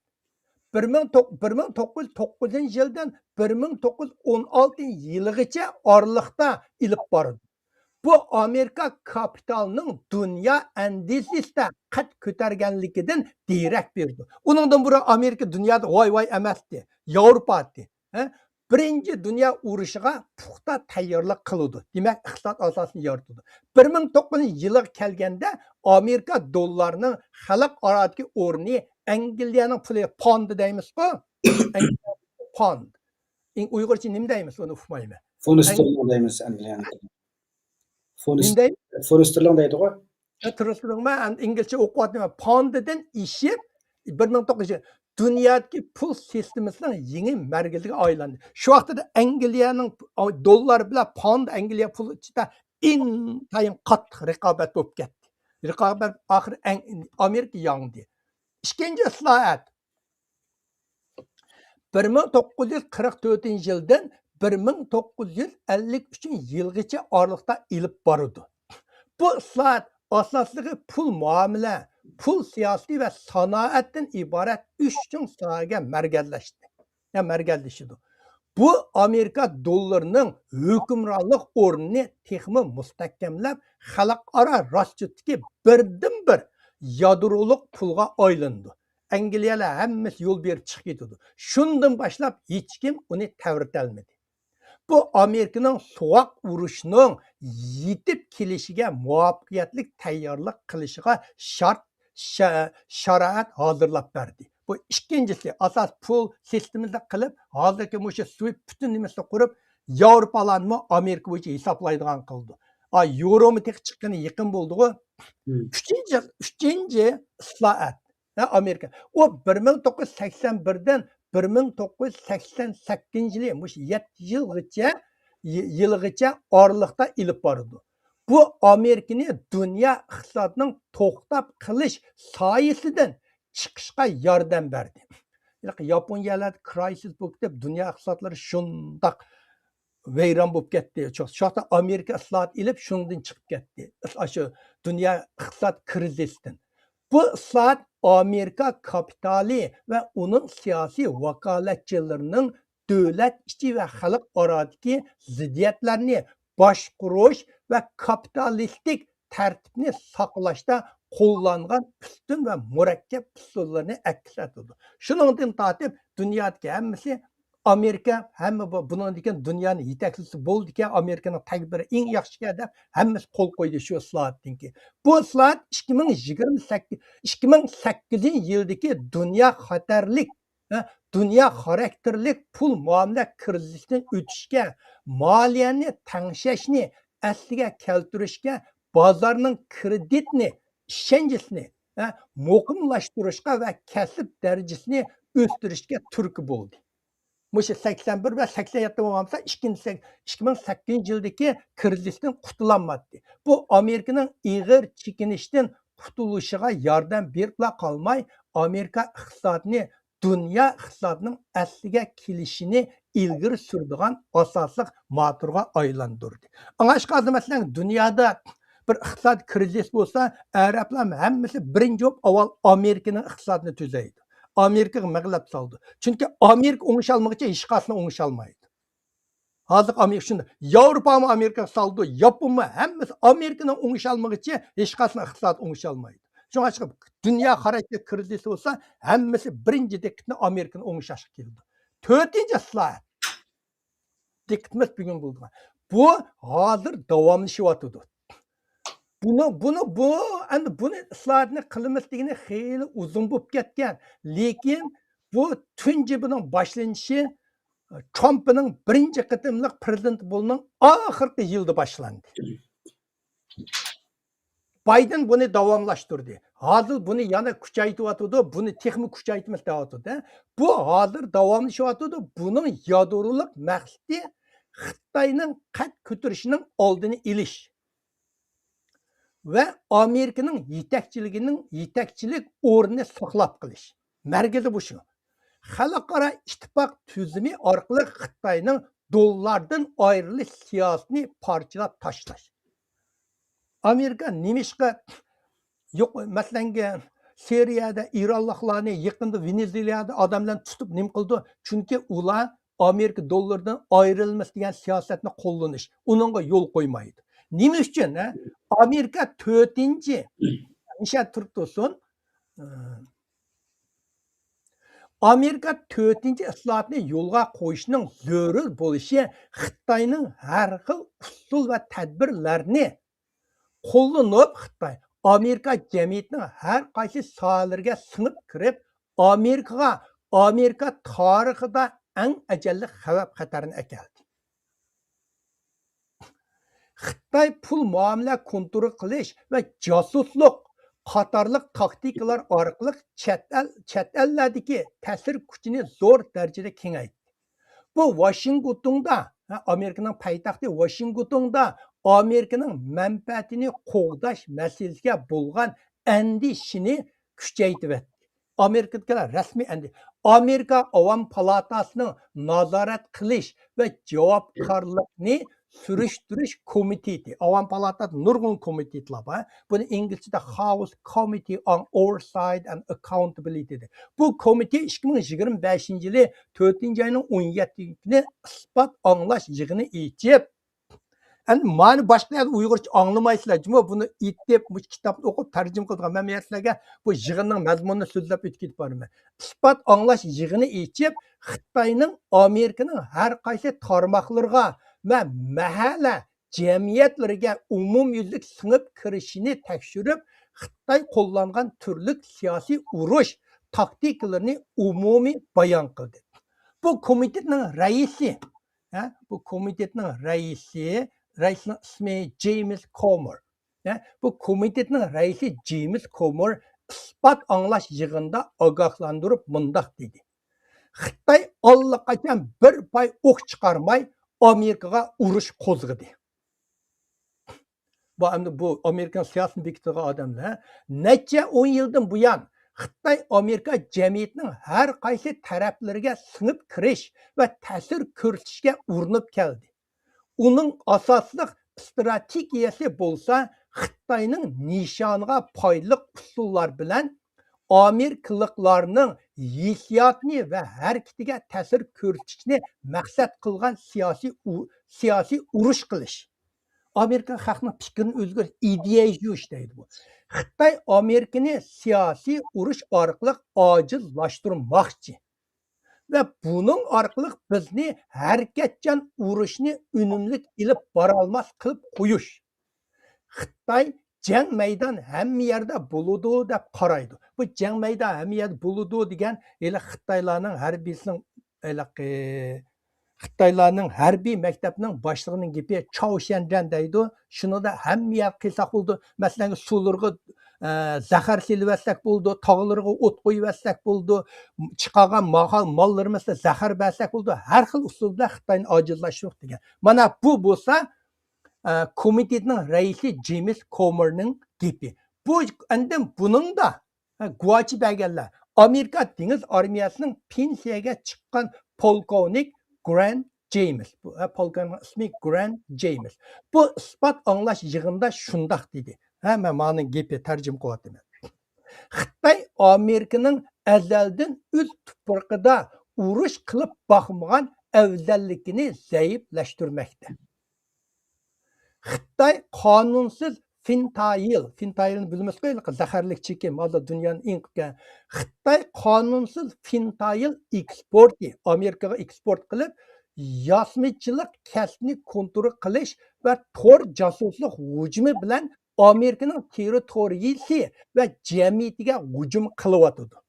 بىر مىڭ توققۇز، بىر مىڭ توققۇز يۈز توققۇزىنچى يىلدىن بىر مىڭ توققۇز يۈز ئون ئالتىنچى يىلىغىچە ئارىلىقتا ئېلىپ بارىدۇ. بۇ ئامېرىكا كاپىتالىنىڭ دۇنيا ئەندىزىسىدە قەد كۆتەرگەنلىكىدىن دېرەك بېرىدۇ. ئۇنىڭدىن بۇرۇن ئامېرىكا دۇنيادا ۋاي ۋاي ئەمەستى، ياۋروپا ئىدى. ھە؟ بىرىنچى دۇنيا ئۇرۇشىغا پۇختا تەييارلىق قىلىدۇ. دېمەك، ئىقتىساد ئاساسىنى يارىتىدۇ. بىر مىڭ توققۇز يۈز يىلىغا كەلگەندە ئامېرىكا دوللارىنىڭ خەلقئارادىكى ئورنى ئەنگلىيەنىڭ پۇلى پاند دەيمىزغۇ؟ پاند. ئۇيغۇرچە نېمە دەيمىز؟ ئۇنى ئۇقمايمەن. فۇن ئېستېرلىڭ دەيمىز ئەنگلىيەنىڭ. فۇن نېمە دەيمىز؟ فۇن ئېستېرلىڭ دەيدىغۇ؟ تۇرۇشتۇرۇڭ، مەن ئەمدى ئىنگلىزچە ئوقۇۋاتىمەن. پاندىدىن ئېشىپ، بىر مىڭ توققۇز يۈز، دۇنيادىكى پۇل سىستېمىسىنىڭ يېڭى مەركىزىگە ئايلاندى. شۇ ۋاقتىدا ئەنگلىيەنىڭ دوللار بىلەن پاند، ئەنگلىيە پۇلى ئىچىدە ئىنتايىن قاتتىق رىقابەت بولۇپ كەتتى. رىقابەت ئاخىرى ئەڭ-، ئامېرىكا ياڭدى. ئىككىنچى ئىسلاھات. بىر مىڭ توققۇز يۈز قىرىق تۆتىنچى يىلدىن بىر مىڭ توققۇز يۈز ئەللىك ئۈچىنچى يىلغىچە ئارىلىقتا ئېلىپ بارىدۇ. بۇ ئىسلاھات ئاساسلىقى پۇل مۇئامىلە، پۇل سىياسىتى ۋە سانائەتتىن ئىبارەت ئۈچ چوڭ ساھەگە مەركەزلەشتى، يا مەركەزلىشىدۇ. بۇ ئامېرىكا دوللىرىنىڭ ھۆكۈمرانلىق ئورنىنى تېخىمۇ مۇستەھكەملەپ، خەلقئارا راستچىلىقتىكى بىردىنبىر يادرولۇق پۇلغا ئايلىنىدۇ. ئەنگلىيەلەر ھەممىسى يول بېرىپ چىقىپ كېتىدۇ. شۇندىن باشلاپ ھېچكىم ئۇنى تەۋرىتەلمىدى. بۇ ئامېرىكىنىڭ سوغۇق ئۇرۇشنىڭ يېتىپ كېلىشىگە مۇۋەپپەقىيەتلىك تەييارلىق قىلىشىغا شارت، شا-، شارائىت ھازىرلاپ بەردى. بۇ ئىككىنچىسى، ئاساس پۇل سىستېمىسىدا قىلىپ، ھازىرقى مۇشۇ سويىپ پۈتۈن نېمىسىنى قۇرۇپ، ياۋروپالارنىمۇ ئامېرىكا بويىچە ھېسابلايدىغان قىلدى. ئا، يۇرومۇ تېخى چىققىنى يېقىن بولدىغۇ. ئۈچىنچى، ئۈچىنچى ئىسلاھات. ھە، ئامېرىكا. ئۇ بىر مىڭ توققۇز يۈز سەكسەن بىردىن بىر مىڭ توققۇز يۈز سەكسەن سەككىزىنچى يىلى، مۇشۇ يەتتە يىلغىچە، يى-، يىلغىچە ئارىلىقتا ئېلىپ بارىدۇ. بۇ ئامېرىكىنى دۇنيا ئىقتىسادىنىڭ توختاپ قېلىش سايىسىدىن چىقىشقا ياردەم بەردى. ھېلىقى ياپونىيەلەردە كرايسىس بولۇپ كېتىپ، دۇنيا ئىقتىسادلىرى شۇنداق ۋەيران بولۇپ كەتتى. شۇ، شۇ ۋاقىتتا ئامېرىكا ئىسلاھات ئېلىپ، شۇنىڭدىن چىقىپ كەتتى. ئاشۇ دۇنيا ئىقتىساد كىرىزىستىن. بۇ ئىسلاھات ئامېرىكا كاپىتالى ۋە ئۇنىڭ سىياسىي ۋاكالەتچىلىرىنىڭ دۆلەت ئىچى ۋە خەلقئارادىكى زىددىيەتلەرنى باشقۇرۇش ۋە كاپىتالىستىك تەرتىپنى ساقلاشتا قوللانغان ئۈستۈن ۋە مۇرەككەپ ئۇسۇللىرىنى ئەكس ئەتىدۇ. شۇنىڭدىن تارتىپ دۇنيادىكى ھەممىسى ئامېرىكا، ھەممە بۇ، بۇنىڭدىن كېيىن دۇنيانى يېتەكلىسە بولىدىكەن، ئامېرىكىنىڭ تەدبىرى ئەڭ ياخشىكەن دەپ ھەممىسى قول قويدى شۇ ئىسلاھاتتىن كېيىن. بۇ ئىسلاھات ئىككى مىڭ يىگىرمە سەككىز، ئىككى مىڭ سەككىزىنچى يىلدىكى دۇنيا خەتەرلىك، ھە، دۇنيا خاراكتېرلىك پۇل مۇئامىلە كىرىزىسىدىن ئۆتۈشكە، مالىيەنى تەڭشەشنى ئەسلىگە كەلتۈرۈشكە، بازارنىڭ كرېدىتنى، ئىشەنچىسىنى، ھە، مۇقىملاشتۇرۇشقا ۋە كەسىپ دەرىجىسىنى ئۆستۈرۈشكە تۈرتكە بولدى. مۇشۇ سەكسەن بىر ۋە سەكسەن يەتتە بولمىسا، ئىككىنچى سەك-، ئىككى مىڭ سەككىزىنچى يىلدىكى كىرىزىستىن قۇتۇلالمايتتى. بۇ ئامېرىكىنىڭ ئېغىر چېكىنىشتىن قۇتۇلۇشىغا ياردەم بېرىپلا قالماي، ئامېرىكا ئىقتىسادىنى دۇنيا ئىقتىسادىنىڭ ئەسلىگە كېلىشىنى ئىلگىرى سۈرىدىغان ئاساسلىق موتورغا ئايلاندۇردى. ئاڭلاشقا ھازىر، مەسىلەن، دۇنيادا بىر ئىقتىساد كىرىزىس بولسا، ئەرەبلەر ھەممىسى بىرىنچى بولۇپ ئاۋۋال ئامېرىكىنىڭ ئىقتىسادىنى تۈزەيدۇ. ئامېرىكىغا مەغلۇپ سالىدۇ. چۈنكى ئامېرىكا ئوڭشالمىغۇچە ھېچقايسىنى ئوڭشالمايدۇ. ھازىرقى ئامېرىكا شۇنداق. ياۋروپامۇ ئامېرىكىغا سالىدۇ، ياپونمۇ، ھەممىسى ئامېرىكىنىڭ ئوڭشالمىغۇچە ھېچقايسىنىڭ ئىقتىسادى ئوڭشالمايدۇ. شۇڭلاشقا دۇنيا خاراكتېر كىرىزىسى بولسا، ھەممىسى بىرىنچى دىققىتىنى ئامېرىكىنى ئوڭشاشقا كېلىدۇ. تۆتىنچى ئىسلاھات. دىققىتىمىز بۈگۈن بولىدىغان. بۇ ھازىر داۋاملىشىۋاتىدۇ. بۇنى، بۇنى، بۇ، ئەمدى بۇنى ئىسلاھاتنى قىلىمىز دېگىنى خېلى ئۇزۇن بولۇپ كەتكەن. لېكىن بۇ تۇنجى بۇنىڭ باشلىنىشى ترامپنىڭ بىرىنچى قېتىملىق پرېزىدېنت بولۇشىنىڭ ئاخىرقى يىلىدا باشلاندى. بايدېن بۇنى داۋاملاشتۇردى. ھازىر بۇنى يەنە كۈچەيتىۋاتىدۇ، بۇنى تېخىمۇ كۈچەيتىمىز دەۋاتىدۇ. بۇ ھازىر داۋاملىشىۋاتىدۇ. بۇنىڭ يادرولۇق مەقسىتى خىتاينىڭ قەد كۆتۈرۈشىنىڭ ئالدىنى ئېلىش ۋە ئامېرىكىنىڭ يېتەكچىلىكىنىڭ، يېتەكچىلىك ئورنىنى ساقلاپ قېلىش. مەركىزى بۇ شۇ. خەلقئارا ئىتتىپاق تۈزۈمى ئارقىلىق خىتاينىڭ دوللاردىن ئايرىلىش سىياسىتىنى پارچىلاپ تاشلاش. ئامېرىكا نېمىشقا يوق، مەسىلەن، سىرىيەدە ئىرانلىقلارنى، يېقىندا ۋېنېزۇېلادا ئادەملەرنى تۇتۇپ نېمە قىلىدۇ؟ چۈنكى ئۇلار ئامېرىكا دوللىرىدىن ئايرىلماس دېگەن سىياسەتنى قوللىنىش، ئۇنىڭغا يول قويمايدۇ. نېمە ئۈچۈن، ھە؟ ئامېرىكا تۆتىنچى، نىشان تۇرۇپ تۇرسۇن. ئامېرىكا تۆتىنچى ئىسلاھاتنى يولغا قويۇشنىڭ زۆرۈر بولۇشى خىتاينىڭ ھەر خىل ئۇسۇل ۋە تەدبىرلەرنى قوللىنىپ، خىتاي ئامېرىكا جەمئىيىتىنىڭ ھەر قايسى ساھەلىرىگە سىڭىپ كىرىپ، ئامېرىكىغا ئامېرىكا تارىخىدا ئەڭ ئەجەللىك خەۋپ خەتەرنى ئەكەلدى. خىتاي پۇل مۇئامىلە كونترول قىلىش ۋە جاسۇسلۇق قاتارلىق تاكتىكىلار ئارقىلىق چەت ئەل، چەت ئەللەردىكى تەسىر كۈچىنى زور دەرىجىدە كېڭەيتتى. بۇ ۋاشىنگتوندا، ھە، ئامېرىكىنىڭ پايتەختى ۋاشىنگتوندا ئامېرىكىنىڭ مەنپەئەتىنى قوغداش مەسىلىسىگە بولغان ئەندىشىنى كۈچەيتىۋەتتى. ئامېرىكىدىكىلەر رەسمىي ئەندى-، ئامېرىكا ئاۋام پالاتاسىنىڭ نازارەت قىلىش ۋە جاۋابكارلىقنى سۈرۈشتۈرۈش كومىتېتى، ئاۋام پالاتاسىدا نۇرغۇن كومىتېتلار بار. بۇنى ئىنگلىزچىدە House Committee on Oversight and Accountability دەيدۇ. بۇ كومىتېت ئىككى مىڭ يىگىرمە بەشىنچى يىلى تۆتىنچى ئاينىڭ ئون يەتتىنچى كۈنى ئىسپات ئاڭلاش يىغىنى ئېچىپ، ئەمدى مانا باشقا يەردە ئۇيغۇرچە ئاڭلىمايسىلەر جۇمۇ، بۇنى ئېيتىپ، مۇشۇ كىتابنى ئوقۇپ تەرجىمە قىلىدىغان مەن يەرلەرگە بۇ يىغىننىڭ مەزمۇنىنى سۆزلەپ ئۆتۈپ كېتىپ بارىمەن. ئىسپات ئاڭلاش يىغىنى ئېچىپ، خىتاينىڭ ئامېرىكىنىڭ ھەر قايسى تارماقلىرىغا ۋە مەھەللە جەمئىيەتلىرىگە ئومۇميۈزلۈك سىڭىپ كىرىشىنى تەكشۈرۈپ، خىتاي قوللانغان تۈرلۈك سىياسىي ئۇرۇش تاكتىكىلىرىنى ئومۇمىي بايان قىلدى. بۇ كومىتېتنىڭ رەئىسى، ھە، بۇ كومىتېتنىڭ رەئىسى، رەئىسنىڭ ئىسمى جېيمىس كومېر. ھە، بۇ كومىتېتنىڭ رەئىسى جېيمىس كومېر ئىسپات ئاڭلاش يىغىنىدا ئاگاھلاندۇرۇپ مۇنداق دېدى: خىتاي ئاللىقاچان بىر پاي ئوق چىقارماي ئامېرىكىغا ئۇرۇش قوزغىدى. بۇ ئەمدى بۇ ئامېرىكىنىڭ سىياسىتىنى بېكىتىدىغان ئادەملەر. نەچچە ئون يىلدىن بۇيان خىتاي ئامېرىكا جەمئىيىتىنىڭ ھەر قايسى تەرەپلىرىگە سىڭىپ كىرىش ۋە تەسىر كۆرسىتىشكە ئۇرۇنۇپ كەلدى. ئۇنىڭ ئاساسلىق ئىستراتېگىيەسى بولسا خىتاينىڭ نىشانىغا پايدىلىق ئۇسۇللار بىلەن ئامېرىكىلىقلارنىڭ ھېسسىياتىنى ۋە ھەرىكىتىگە تەسىر كۆرسىتىشنى مەقسەت قىلغان سىياسىي ئۇ-، سىياسىي ئۇرۇش قىلىش. ئامېرىكا خەقنىڭ پىكرىنى ئۆزگەرتىش، ئىدىيە يۇيۇش دەيدۇ بۇ. خىتاي ئامېرىكىنى سىياسىي ئۇرۇش ئارقىلىق ئاجىزلاشتۇرماقچى. ۋە بۇنىڭ ئارقىلىق بىزنى ھەرىكەتچان ئۇرۇشنى ئۈنۈملۈك ئېلىپ بارالماس قىلىپ قويۇش. خىتاي جەڭ مەيدان ھەممە يەردە بولىدۇ دەپ قارايدۇ. بۇ جەڭ مەيدان ھەممە يەردە بولىدۇ دېگەن ھېلى خىتايلارنىڭ ھەربىيسىنىڭ، ھېلىقى خىتايلارنىڭ ھەربىي مەكتەپنىڭ باشلىقىنىڭ گېپى، چاۋ شيەنجيەن دەيدۇ. شۇنىڭدا ھەممە يەر قىلساق بولىدۇ. مەسىلەن، سۇلىرىغا، ئە، زەھەر سېلىۋەتسەك بولىدۇ، تاغلىرىغا ئوت قويۇۋەتسەك بولىدۇ، چىقارغان ماخال ماللىرىمىزغا زەھەر بەرسەك بولىدۇ. ھەر خىل ئۇسۇل بىلەن خىتاينى ئاجىزلاشتۇرۇق دېگەن. مانا بۇ بولسا، ئە، كومىتېتنىڭ رەئىسى جېيمىس كومېرنىڭ گېپى. بۇ ئەندىن بۇنىڭدا ھە، گۇۋاچى بەرگەنلەر. ئامېرىكا دېڭىز ئارمىيەسىنىڭ پېنسىيەگە چىققان پولكوۋنىك گرانت جېيمىس. بۇ، ھە، پولكوۋنىكنىڭ ئىسمى گرانت جېيمىس. بۇ ئىسپات ئاڭلاش يىغىنىدا شۇنداق دېدى. ھە، مەن مانىڭ گېپى تەرجىمە قىلىۋاتىمەن. خىتاي ئامېرىكىنىڭ ئەزەلدىن ئۆز تۇپرىقىدا ئۇرۇش قىلىپ باقمىغان ئەۋزەللىكىنى زەئىپلەشتۈرمەكتە. خىتاي قانۇنسىز فېنتايىل، فېنتايىلنى بىلىمىزغۇ، ھېلىقى زەھەرلىك چېكىم، ھازىر دۇنيانىڭ ئەڭ قىلغان. خىتاي قانۇنسىز فېنتايىل ئېكسپورتى، ئامېرىكىغا ئېكسپورت قىلىپ، ياسىمىچىلىق كەسپىنى كونترول قىلىش ۋە تور جاسۇسلۇق ھۇجۇمى بىلەن ئامېرىكىنىڭ تېررىتورىيىسى ۋە جەمئىيىتىگە ھۇجۇم قىلىۋاتىدۇ.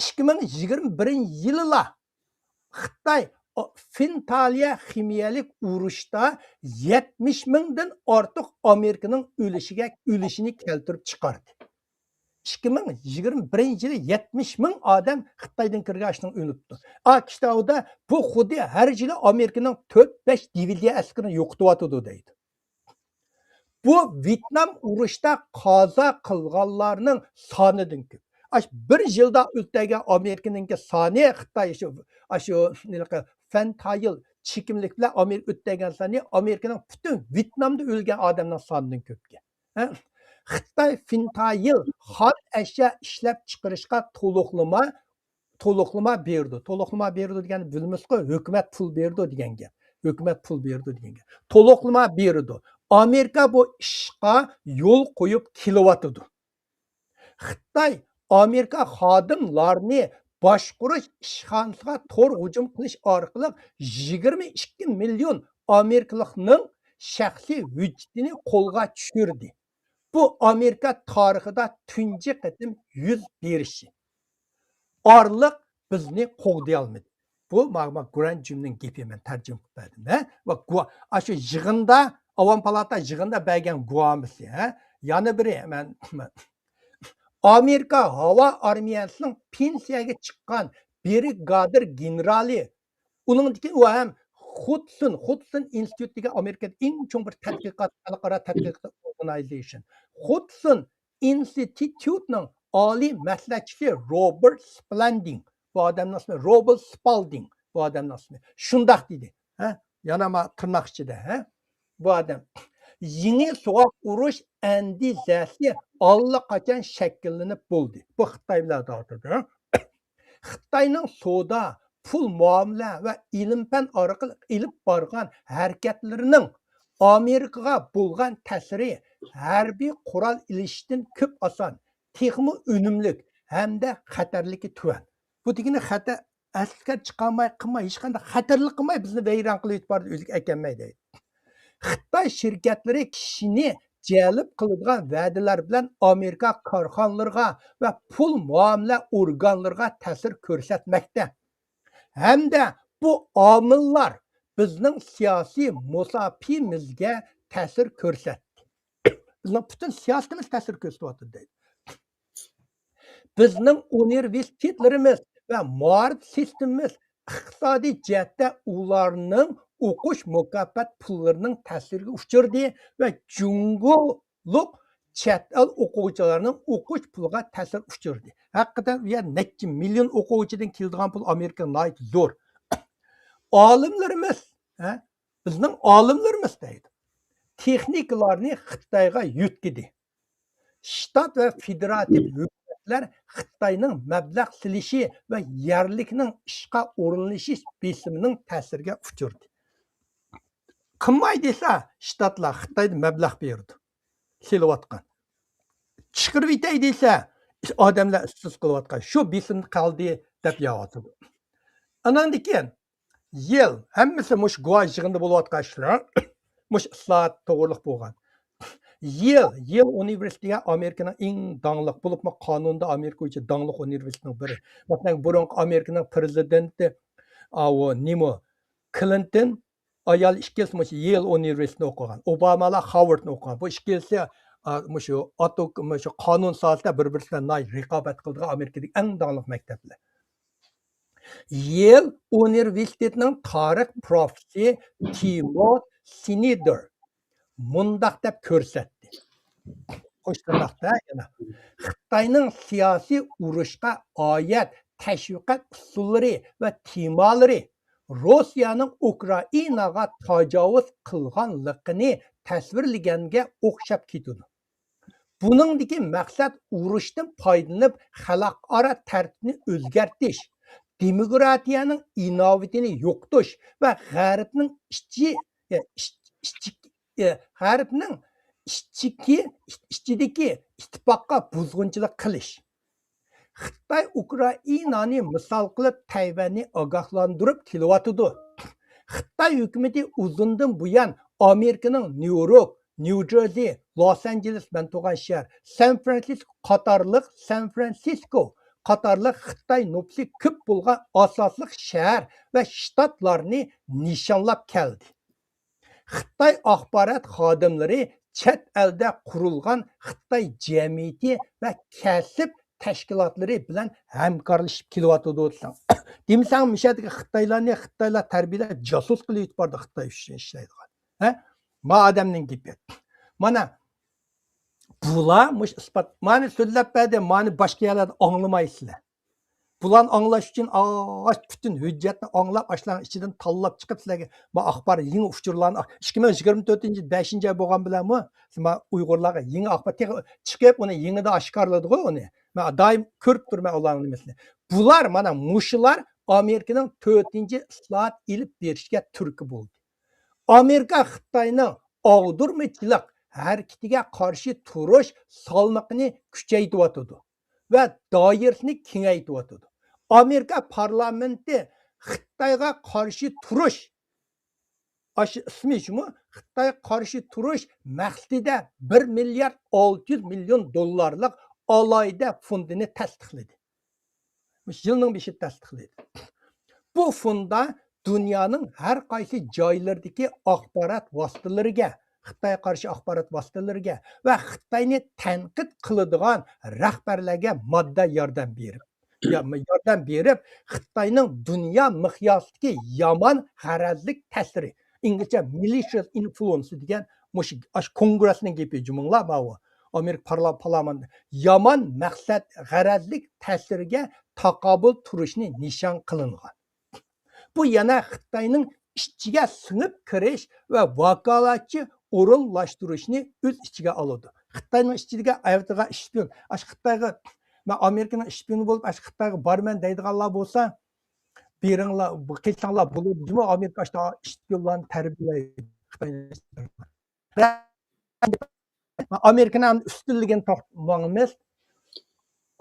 ئىككى مىڭ يىگىرمە بىرىنچى يىلىلا خىتاي فېنتايىل خىمىيەلىك ئۇرۇشتا يەتمىش مىڭدىن ئارتۇق ئامېرىكىنىڭ ئۆلۈشىگە، ئۆلۈشىنى كەلتۈرۈپ چىقاردى. ئىككى مىڭ يىگىرمە بىرىنچى يىلى يەتمىش مىڭ ئادەم خىتايدىن كىرگەن ئاشنىڭ ئۆلۈپتۇ. ئا كىتابىدا بۇ خۇددى ھەر يىلى ئامېرىكىنىڭ تۆت، بەش دىۋىزىيە ئەسكىرىنى يوقىتىۋاتىدۇ دەيدۇ. بۇ ۋيېتنام ئۇرۇشتا قازا قىلغانلارنىڭ سانىدىن كۆپ. ئاش بىر يىلدا ئۆلتۈرگەن ئامېرىكىنىڭكى سانى خىتاي شۇ، ئاشۇ ھېلىقى فېنتايىل چېكىملىك بىلەن ئامېرىكا ئۆلتۈرگەن سانى ئامېرىكىنىڭ پۈتۈن ۋيېتنامدا ئۆلگەن ئادەمنىڭ سانىدىن كۆپكەن. ھە؟ خىتاي فېنتايىل خام ئەشيا ئىشلەپ چىقىرىشقا تولۇقلىما، تولۇقلىما بېرىدۇ. تولۇقلىما بېرىدۇ دېگەننى بىلىمىزغۇ، ھۆكۈمەت پۇل بېرىدۇ دېگەن گەپ. ھۆكۈمەت پۇل بېرىدۇ دېگەن گەپ. تولۇقلىما بېرىدۇ. ئامېرىكا بۇ ئىشقا يول قويۇپ كېلىۋاتىدۇ. خىتاي ئامېرىكا خادىملارنى باشقۇرۇش ئىشخانىسىغا تور ھۇجۇم قىلىش ئارقىلىق يىگىرمە ئىككى مىليون ئامېرىكىلىقنىڭ شەخسىي ھۆججىتىنى قولغا چۈشۈردى. بۇ ئامېرىكا تارىخىدا تۇنجى قېتىم يۈز بېرىشى. ئارىلىق بىزنى قوغدىيالمىدى. بۇ ما-، ما-، گرانت جىمنىڭ گېپى، مەن تەرجىمە قىلىپ بەردىم، ھە؟ ۋە گۇ-، ئاشۇ يىغىندا، ئاۋام پالاتا يىغىندا بەرگەن گۇۋاھىمىزى، ھە؟ يەنە بىرى، مەن، ئامېرىكا ھاۋا ئارمىيەسىنىڭ پېنسىيەگە چىققان برىگادىر گېنېرالى، ئۇنىڭدىن كېيىن ئۇ ھەم خۇدسون، خۇدسون ئىنستىتۇت دېگەن ئامېرىكىدا ئەڭ چوڭ بىر تەتقىقات، خەلقئارا تەتقىقات ئورگانىزېيشن. خۇدسون ئىنستىتۇتنىڭ ئالىي مەسلىھەتچىسى روبېرت سپالدىڭ. بۇ ئادەمنىڭ ئىسمى روبېرت سپالدىڭ. بۇ ئادەمنىڭ ئىسمى. شۇنداق دېدى. ھە؟ يەنە ما تىرناق ئىچىدە، ھە؟ بۇ ئادەم. يېڭى سوغۇق ئۇرۇش ئەندىزىسى ئاللىقاچان شەكىللىنىپ بولدى. بۇ خىتاي بىلەن توختىدى. خىتاينىڭ سودا، پۇل مۇئامىلە ۋە ئىلىم-پەن ئارقىلىق ئېلىپ بارغان ھەرىكەتلىرىنىڭ ئامېرىكىغا بولغان تەسىرى ھەربىي قورال ئېلىشتىن كۆپ ئاسان، تېخىمۇ ئۈنۈملۈك ھەمدە خەتەرلىكى تۆۋەن. بۇ دېگىنى خەتەر، ئەسكەر چىقارماي، قىلماي، ھېچقانداق خەتەرلىك قىلماي، بىزنى ۋەيران قىلىۋېتىپ بارىدۇ، ئۆزىگە ئەكەلمەي دەيدۇ. خىتاي شىركەتلىرى كىشىنى جەلپ قىلىدىغان ۋەدىلەر بىلەن ئامېرىكا كارخانىلىرىغا ۋە پۇل مۇئامىلە ئورگانلىرىغا تەسىر كۆرسەتمەكتە. ھەمدە بۇ ئامىللار بىزنىڭ سىياسىي مۇساپىمىزگە تەسىر كۆرسەتتى. بىزنىڭ پۈتۈن سىياسىتىمىز تەسىر كۆرسىتىۋاتىدۇ دەيدۇ. بىزنىڭ ئۇنىۋېرسىتېتلىرىمىز ۋە مائارىپ سىستېمىمىز ئىقتىسادىي جەھەتتە ئۇلارنىڭ ئوقۇش مۇكاپات پۇللىرىنىڭ تەسىرىگە ئۇچرىدى ۋە جۇڭگولۇق چەت ئەل ئوقۇغۇچىلارنىڭ ئوقۇش پۇلىغا تەسىر ئۇچرىدى. ھەقىقەتەن ئۇ يەر نەچچە مىليون ئوقۇغۇچىدىن كېلىدىغان پۇل ئامېرىكىغا ناھايىتى زور. ئالىملىرىمىز، ھە، بىزنىڭ ئالىملىرىمىز دەيدۇ، تېخنىكىلارنى خىتايغا يۆتكىدى. شتات ۋە فېدېراتىپ ھۆكۈمەتلەر خىتاينىڭ مەبلەغ سېلىشى ۋە يەرلىكنىڭ ئىشقا ئورۇنلىشىش بېسىمىنىڭ تەسىرىگە ئۇچرىدى. قىلماي دېسە، شتاتلار خىتايدا مەبلەغ بېرىدۇ، سېلىۋاتقان. چىقىرىۋېتەي دېسە، ئادەملەر ئىشسىز قېلىۋاتقان، شۇ بېسىمدە قالدى دەپ يازىدۇ. ئاناندىن كېيىن يىل، ھەممىسى مۇشۇ گۇۋاھ يىغىندا بولۇۋاتقان ئىشلار، مۇشۇ ئىسلاھات توغرىلىق بولغان. يېل، يېل ئۇنىۋېرسىتېتى ئامېرىكىنىڭ ئەڭ داڭلىق، بولۇپمۇ قانۇندا ئامېرىكا بويىچە داڭلىق ئۇنىۋېرسىتېتنىڭ بىرى. مەسىلەن، بۇرۇنقى ئامېرىكىنىڭ پرېزىدېنتى، ئاۋۇ نېمە، كلىنتون ئايال ئىككىلىسى مۇشۇ يېل ئۇنىۋېرسىتېتىنى ئوقۇغان. ئوبامالار خارۋاردنى ئوقۇغان. بۇ ئىككىلىسى، ئا، مۇشۇ ئاتوم، مۇشۇ قانۇن ساھەسىدە بىر-بىرسى بىلەن ناھايىتى رىقابەت قىلىدىغان ئامېرىكىدىكى ئەڭ داڭلىق مەكتەپلەر. يېل ئۇنىۋېرسىتېتىنىڭ تارىخ پروفېسسورى تىموتى سنېيدېر مۇنداق دەپ كۆرسەتتى. قوش تىرناقتا يەنە. خىتاينىڭ سىياسىي ئۇرۇشقا ئائىت تەشۋىقات ئۇسۇللىرى ۋە تېمالىرى روسىيەنىڭ ئۇكرائىناغا تاجاۋۇز قىلغانلىقىنى تەسۋىرلىگەنگە ئوخشاپ كېتىدۇ. بۇنىڭدىكى مەقسەت ئۇرۇشتىن پايدىلىنىپ، خەلقئارا تەرتىپنى ئۆزگەرتىش، دېموكراتىيەنىڭ ئىناۋىتىنى يوقىتىش ۋە غەربنىڭ ئىچى، ئىچ-، ئىچ-، غەربنىڭ ئىچىكى، ئىچىدىكى ئىتتىپاققا بۇزغۇنچىلىق قىلىش. خىتاي ئۇكرائىنانى مىسال قىلىپ، تەيۋەننى ئاگاھلاندۇرۇپ كېلىۋاتىدۇ. خىتاي ھۆكۈمىتى ئۇزۇندىن بۇيان ئامېرىكىنىڭ نيۇ يورك، نيۇ جېرسى، لوس ئانژېلېس، مەن تۇرغان شەھەر، سان فرانسىسكو قاتارلىق، سان فرانسىسكو قاتارلىق خىتاي نوپۇسى كۆپ بولغان ئاساسلىق شەھەر ۋە شتاتلارنى نىشانلاپ كەلدى. خىتاي ئاخبارات خادىملىرى چەت ئەلدە قۇرۇلغان خىتاي جەمئىيىتى ۋە كەسىپ تەشكىلاتلىرى بىلەن ھەمكارلىشىپ كېلىۋاتىدۇ دېسەڭ. دېمىسەڭ، مۇشۇ يەردىكى خىتايلارنى خىتايلار تەربىيەلەپ، جاسۇس قىلىۋېتىپ بارىدۇ خىتاي ئۈچۈن ئىشلەيدىغان. ھە؟ ما ئادەمنىڭ گېپى. مانا بۇلار مۇش ئىسپات، مانا سۆزلەپ بەردى، مانا باشقا يەرلەردە ئاڭلىمايسىلەر. بۇلارنى ئاڭلاش ئۈچۈن ئاش پۈتۈن ھۆججەتنى ئاڭلاپ، ئاشۇلارنىڭ ئىچىدىن تاللاپ چىقىپ، سىلەرگە ما ئاخبار، يېڭى ئۇچۇرلارنى، ئىككى مىڭ يىگىرمە تۆتىنچى يىل بەشىنچى ئاي بولغان بىلەنمۇ ما ئۇيغۇرلارغا يېڭى ئاخبار تېخى چىقىپ، ئۇنى يېڭىدا ئاشكارىلىدىغۇ ئۇنى. مەن دائىم كۆرۈپ تۇرىمەن ئۇلارنىڭ نېمىسىنى. بۇلار مانا مۇشۇلار ئامېرىكىنىڭ تۆتىنچى ئىسلاھات ئېلىپ بېرىشكە تۈرتكە بولدى. ئامېرىكا خىتاينىڭ ئاغدۇرمىچىلىق ھەرىكىتىگە قارشى تۇرۇش سالمىقىنى كۈچەيتىۋاتىدۇ ۋە دائىرىسىنى كېڭەيتىۋاتىدۇ. ئامېرىكا پارلامېنتى خىتايغا قارشى تۇرۇش، ئاشۇ ئىسمى شۇمۇ، خىتايغا قارشى تۇرۇش مەقسىتىدە بىر مىليارد ئالتە يۈز مىليون دوللارلىق ئالاھىدە فوندىنى تەستىقلىدى. مۇشۇ يىلنىڭ بېشىدا تەستىقلىدى. بۇ فوندا دۇنيانىڭ ھەر قايسى جايلىرىدىكى ئاخبارات ۋاسىتىلىرىگە، خىتايغا قارشى ئاخبارات ۋاسىتىلىرىگە ۋە خىتاينى تەنقىد قىلىدىغان رەھبەرلەرگە ماددىي ياردەم بېرىپ، يا-، ياردەم بېرىپ، خىتاينىڭ دۇنيا مىقياسىدىكى يامان غەرەزلىك تەسىرى، ئىنگلىزچە malicious influence دېگەن مۇشۇ، ئاشۇ كونگرېسنىڭ گېپى جۇمۇڭلار ماۋۇ. ئامېرىكا پارلا-، پارلامېنتى يامان مەقسەت، غەرەزلىك تەسىرگە تاقابىل تۇرۇشنى نىشان قىلىنغان. بۇ يەنە خىتاينىڭ ئىچىگە سىڭىپ كىرىش ۋە ۋاكالەتچى ئورۇنلاشتۇرۇشنى ئۆز ئىچىگە ئالىدۇ. خىتاينىڭ ئىچىدىكى ئايرىلغان ئىشپىيون، ئاشۇ خىتايغا، مەن ئامېرىكىنىڭ ئىشپىيونى بولۇپ، ئاشۇ خىتايغا بارىمەن دەيدىغانلار بولسا، بېرىڭلار، بۇ قېچىڭلار، بولىدۇ، جۇمۇ ئامېرىكا ئاشۇ ئىشپىيونلارنى تەربىيەلەيدۇ. خىتاي ئامېرىكىنىڭ ئۈستۈنلۈكىنى توختىتىپ ماڭىمىز.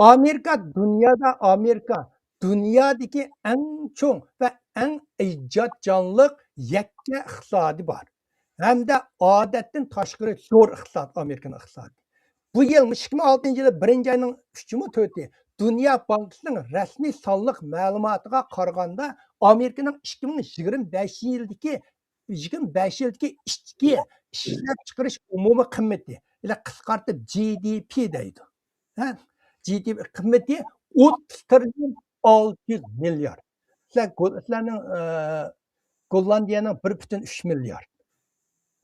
ئامېرىكا دۇنيادا، ئامېرىكا دۇنيادىكى ئەڭ چوڭ ۋە ئەڭ ئىجادچانلىق يەككە ئىقتىسادى بار ھەمدە ئادەتتىن تاشقىرى زور ئىقتىساد ئامېرىكىنىڭ ئىقتىسادى. بۇ يىل، ئىككى مىڭ ئالتىنچى يىلى بىرىنچى ئاينىڭ ئۈچىمۇ تۆتى، دۇنيا بانكىسىنىڭ رەسمىي سانلىق مەلۇماتىغا قارىغاندا، ئامېرىكىنىڭ ئىككى مىڭ يىگىرمە بەشىنچى يىلدىكى يىگىرمە بەش يىلدىكى ئىچكى ئىشلەپچىقىرىش ئومۇمىي قىممىتى، يەنى قىسقارتىپ جى دى پى دەيدۇ. ھە؟ جى دى پى قىممىتى ئوتتۇز تىرىليون ئالتە يۈز مىليارد. سىلەر گول-، سىلەرنىڭ، ئە، گوللاندىيەنىڭ بىر پۈتۈن ئۈچ مىليارد.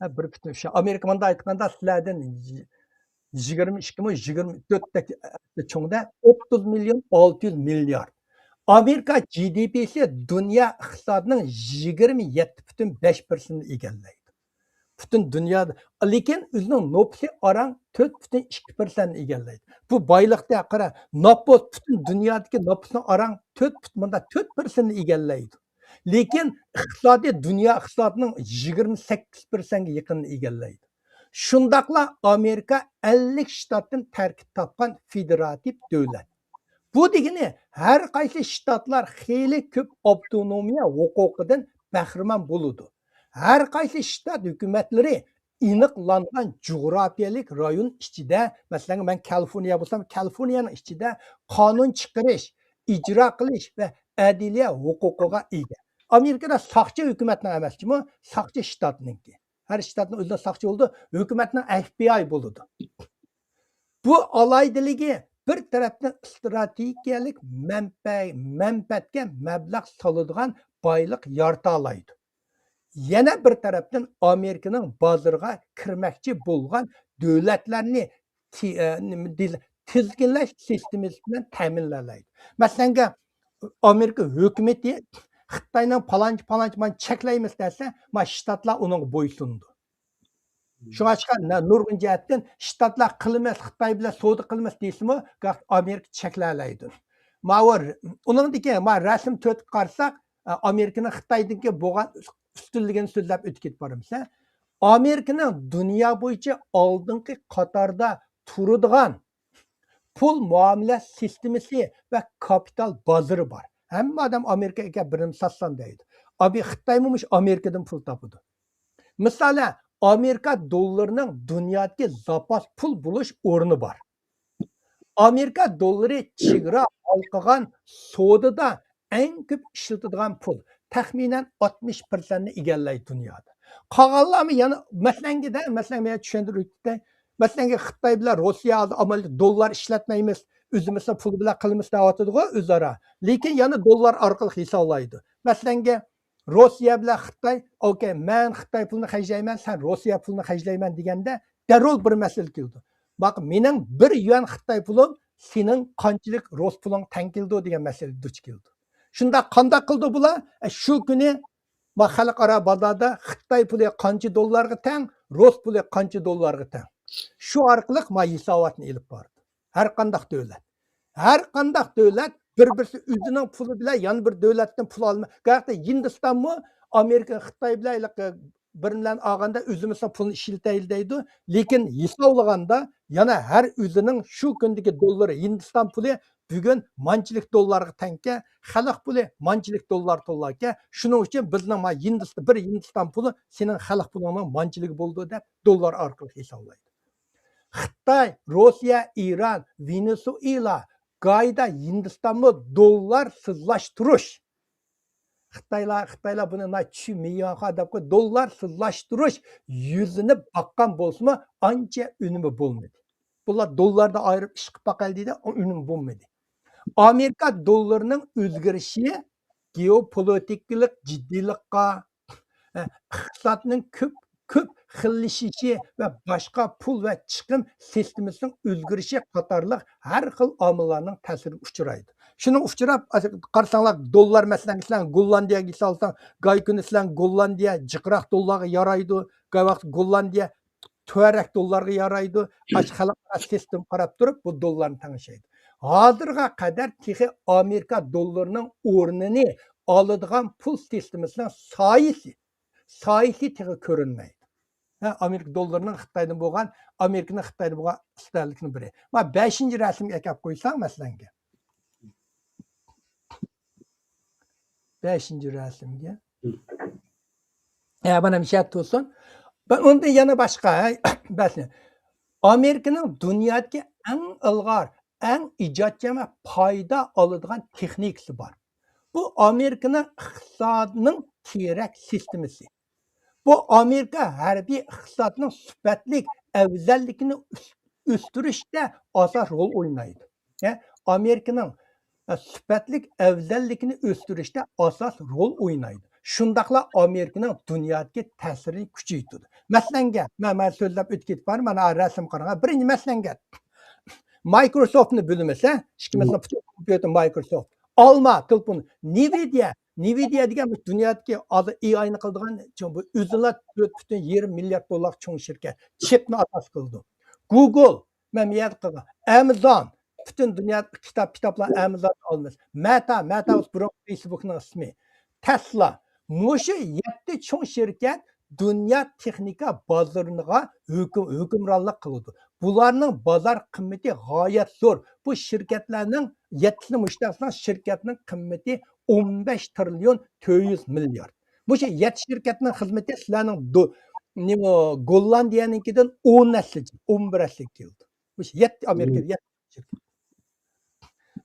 ھە، بىر پۈتۈن ئۈچ. ئامېرىكا مۇنداق ئېيتقاندا سىلەردىن يىگىرمە ئىككىمۇ، يىگىرمە تۆتتەك چوڭدا، ئوتتۇز مىليون ئالتە يۈز مىليارد. ئامېرىكا جى دى پىسى دۇنيا ئىقتىسادىنىڭ يىگىرمە يەتتە پۈتۈن بەش پىرسەنتىنى ئىگىلەيدۇ. پۈتۈن دۇنيادا، لېكىن ئۆزىنىڭ نوپۇسى ئاران تۆت پۈتۈن ئىككى پىرسەنتنى ئىگىلەيدۇ. بۇ بايلىقتا قارا، نوپۇس، پۈتۈن دۇنيادىكى نوپۇسنىڭ ئاران تۆت پۈتۈن، مۇنداق تۆت پىرسەنتنى ئىگىلەيدۇ. لېكىن ئىقتىسادى دۇنيا ئىقتىسادىنىڭ يىگىرمە سەككىز پىرسەنتكە يېقىنىنى ئىگىلەيدۇ. شۇنداقلا ئامېرىكا ئەللىك شتاتتىن تەركىب تاپقان فېدېراتىپ دۆلەت. بۇ دېگىنى، ھەر قايسى شتاتلار خېلى كۆپ ئاپتونومىيە ھوقۇقىدىن بەھرىمەن بولىدۇ. ھەر قايسى شتات ھۆكۈمەتلىرى ئېنىقلانغان جۇغراپىيەلىك رايون ئىچىدە، مەسىلەن، مەن كالىفورنىيە بولسام، كالىفورنىيەنىڭ ئىچىدە قانۇن چىقىرىش، ئىجرا قىلىش ۋە ئەدلىيە ھوقۇقىغا ئىگە. ئامېرىكىدا ساقچى ھۆكۈمەتنىڭ ئەمەس جۇمۇ، ساقچى شتاتنىڭكى. ھەر شتاتنىڭ ئۆزىنىڭ ساقچى بولىدۇ، ھۆكۈمەتنىڭ ئەف بى ئاي بولىدۇ. بۇ ئالاھىدىلىكى بىر تەرەپتىن ئىستراتېگىيەلىك مەنپە-، مەنپەئەتكە مەبلەغ سالىدىغان بايلىق يارىتالايدۇ. يەنە بىر تەرەپتىن ئامېرىكىنىڭ بازىرىغا كىرمەكچى بولغان دۆلەتلەرنى تى-، ئە، نېمە دېيىلە، تىزگىنلەش سىستېمىسى بىلەن تەمىنلەيدۇ. مەسىلەنگە، ئامېرىكا ھۆكۈمىتى خىتاينىڭ پالانچە، پالانچە، مانا چەكلەيمىز دەسە، ما شتاتلار ئۇنىڭغا بويسۇنىدۇ. شۇڭا چىققان نە-، نۇرغۇن جەھەتتىن شتاتلار قىلىمىز، خىتاي بىلەن سودا قىلىمىز دېسىمۇ، گاھ ئامېرىكا چەكلەلەيدۇ. ماۋۇ ر-، ئۇنىڭدىكى ما رەسىم تۆتكە قارىساق، ئامېرىكىنىڭ خىتايدىكى بولغان ئۈستۈنلۈكىنى سۆزلەپ ئۆتۈپ كېتىپ بارىمىز. ئامېرىكىنىڭ دۇنيا بويىچە ئالدىنقى قاتاردا تۇرىدىغان پۇل مۇئامىلە سىستېمىسى ۋە كاپىتال بازىرى بار. ھەممە ئادەم ئامېرىكىغا كەپ بىرنېمە ساتسام دەيدۇ. ئابى خىتايمۇ مۇشۇ ئامېرىكىدىن پۇل تاپىدۇ. مىسالەن، ئامېرىكا دوللىرىنىڭ دۇنيادىكى زاپاس پۇل بولۇش ئورنى بار. ئامېرىكا دوللىرى چېگرا ھالقىغان سودىدا ئەڭ كۆپ ئىشلىتىدىغان پۇل، تەخمىنەن ئاتمىش پىرسەنتنى ئىگىلەيدۇ دۇنيادا. قالغانلارمۇ يەنە مەسىلەنگە دە، مەسىلەن، مەن چۈشەندۈرۈپ ئۆتەي. مەسىلەنگە خىتاي بىلەن روسىيە ئامال دوللار ئىشلەتمەيمىز، ئۆزىمىزنىڭ پۇلى بىلەن قىلىمىز دەۋاتىدىغۇ ئۆزئارا. لېكىن يەنە دوللار ئارقىلىق ھېسابلايدۇ. مەسىلەنگە روسىيە بىلەن خىتاي، ئوكەي، مەن خىتاي پۇلىنى خەجلەيمەن، سەن روسىيە پۇلىنى خەجلەيمەن دېگەندە، دەررۇ بىر مەسىلە كېلىدۇ. باق، مېنىڭ بىر يۈەن خىتاي پۇلۇم سېنىڭ قانچىلىك رۇس پۇلۇڭ تەڭ كېلىدۇ دېگەن مەسىلە دۇچ كېلىدۇ. شۇنداق قانداق قىلىدۇ بۇلار؟ ئە، شۇ كۈنى ما خەلقئارا بازاردا خىتاي پۇلى قانچە دوللارغا تەڭ، رۇس پۇلى قانچە دوللارغا تەڭ. شۇ ئارقىلىق ما ھېساباتنى ئېلىپ بارىدۇ. ھەر قانداق دۆلەت. ھەر قانداق دۆلەت بىر-بىرسى ئۆزىنىڭ پۇلى بىلەن يەنە بىر دۆلەتتىن پۇل ئالما-، ھەتتا ھىندىستانمۇ ئامېرىكا، خىتاي بىلەن ھېلىقى بىرىنى بىلەن ئالغاندا ئۆزىمىزنىڭ پۇلىنى ئىشلىتەيلى دەيدۇ. لېكىن ھېسابلىغاندا يەنە ھەر ئۆزىنىڭ شۇ كۈندىكى دوللىرى، ھىندىستان پۇلى بۈگۈن مانچىلىك دوللارغا تەڭكەن، خەلق پۇلى مانچىلىك دوللار توللاركەن. شۇنىڭ ئۈچۈن بىزنىڭ ما ھىندىست-، بىر ھىندىستان پۇلى سېنىڭ خەلق پۇلۇڭنىڭ مانچىلىكى بولىدۇ دەپ دوللار ئارقىلىق ھېسابلايدۇ. خىتاي، روسىيە، ئىران، ۋېنېسۇئېلا، گايدا، ھىندىستانمۇ دوللار سىزلاشتۇرۇش. خىتايلار، خىتايلار بۇنى ناچۈ مىياخا دەپ قوي، دوللار سىزلاشتۇرۇش يۈزلىنىپ باققان بولسىمۇ، ئانچە ئۈنۈمى بولمىدى. بۇلار دوللاردا ئايرىپ ئىش قىلىپ باقايلى دېدى، ئۇ ئۈنۈم بولمىدى. ئامېرىكا دوللىرىنىڭ ئۆزگىرىشى گېئوپولىتىكىلىق جىددىيلىققا، ئە، ئىقتىسادنىڭ كۆپ، كۆپ خىللىشىشى ۋە باشقا پۇل ۋە چىقىم سىستېمىسىنىڭ ئۆزگىرىشى قاتارلىق ھەر خىل ئامىللارنىڭ تەسىرىگە ئۇچرايدۇ. شۇنىڭ ئۇچراپ، قارىساڭلار، دوللار، مەسىلەن، سىلەر گوللاندىيەگە سالساڭ، گاي كۈنى سىلەر گوللاندىيە جىقراق دوللارغا يارايدۇ، گاي ۋاقىت گوللاندىيە تۆۋەنرەك دوللارغا يارايدۇ. ئاشۇ خەلقئارا سىستېما قاراپ تۇرۇپ، بۇ دوللارنى تەڭشەيدۇ. ھازىرغا قەدەر تېخى ئامېرىكا دوللىرىنىڭ ئورنىنى ئالىدىغان پۇل سىستېمىسىنىڭ سايىسى، سايىسى تېخى كۆرۈنمەيدۇ. ھە، ئامېرىكا دوللىرىنىڭ خىتايدىن بولغان، ئامېرىكىنىڭ خىتايدىن بولغان ئىستەنلىكنىڭ بىرى. مانا بەشىنچى رەسىمگە ئەكەپ قويساڭ، مەسىلەنگە. بەشىنچى رەسىمگە. ھە، مانا مۇشۇ يەردە تۇرسۇن. بە-، ئۇندىن يەنە باشقا، ھە، بەشىنچى. ئامېرىكىنىڭ دۇنيادىكى ئەڭ ئىلغار، ئەڭ ئىجادچان ۋە پايدا ئالىدىغان تېخنىكىسى بار. بۇ ئامېرىكىنىڭ ئىقتىسادىنىڭ تىرەك سىستېمىسى. بۇ ئامېرىكا ھەربىي ئىقتىسادىنىڭ سۈپەتلىك ئەۋزەللىكىنى ئۆس-، ئۆستۈرۈشتە ئاساس رول ئوينايدۇ. ھە، ئامېرىكىنىڭ، ئە، سۈپەتلىك ئەۋزەللىكىنى ئۆستۈرۈشتە ئاساس رول ئوينايدۇ. شۇنداقلا ئامېرىكىنىڭ دۇنيادىكى تەسىرىنى كۈچەيتىدۇ. مەسىلەنگە، مەن، مەن سۆزلەپ ئۆتۈپ كېتىپ بارىمەن، مانا رەسىم قاراڭ. بىرىنچى مەسىلەنگە، مايكروسوفتنى بىلىمىز، ھە؟ ئىككى مىسال، پۈتۈن كومپيۇتېر مايكروسوفت. ئالما، تېلېفون، نىۋىدىيە، نىۋىدىيە دېگەن بۇ دۇنيادىكى ھازىر ئېئاينى قىلىدىغان، چوڭ بۇ ئۆزىلا تۆت پۈتۈن يېرىم مىليارد دوللارلىق چوڭ شىركەت. چىپنى ئاساس قىلىدۇ. گۇگل، مەن بۇ يەردە قىلغان. ئامازون، پۈتۈن دۇنيا كىتاب، كىتابلار ئامازون ئالىمىز. مېتا، مېتا بۇرۇنقى فېيسبۇكنىڭ ئىسمى. تېسلا. مۇشۇ يەتتە چوڭ شىركەت دۇنيا تېخنىكا بازىرىغا ھۆكۈم-، ھۆكۈمرانلىق قىلىدۇ. بۇلارنىڭ بازار قىممىتى غايەت زور. بۇ شىركەتلەرنىڭ يەتتىسىنى مۇشۇ دەسسىڭىز، شىركەتنىڭ قىممىتى ئون بەش تىرىليون تۆت يۈز مىليارد. مۇشۇ يەتتە شىركەتنىڭ خىزمىتى سىلەرنىڭ دو-، نېمە، گوللاندىيەنىڭكىدىن ئون ھەسسە، ئون بىر ھەسسە كېلىدۇ. مۇشۇ يەتتە ئامېرىكا، مم. يەتتە شىركەت.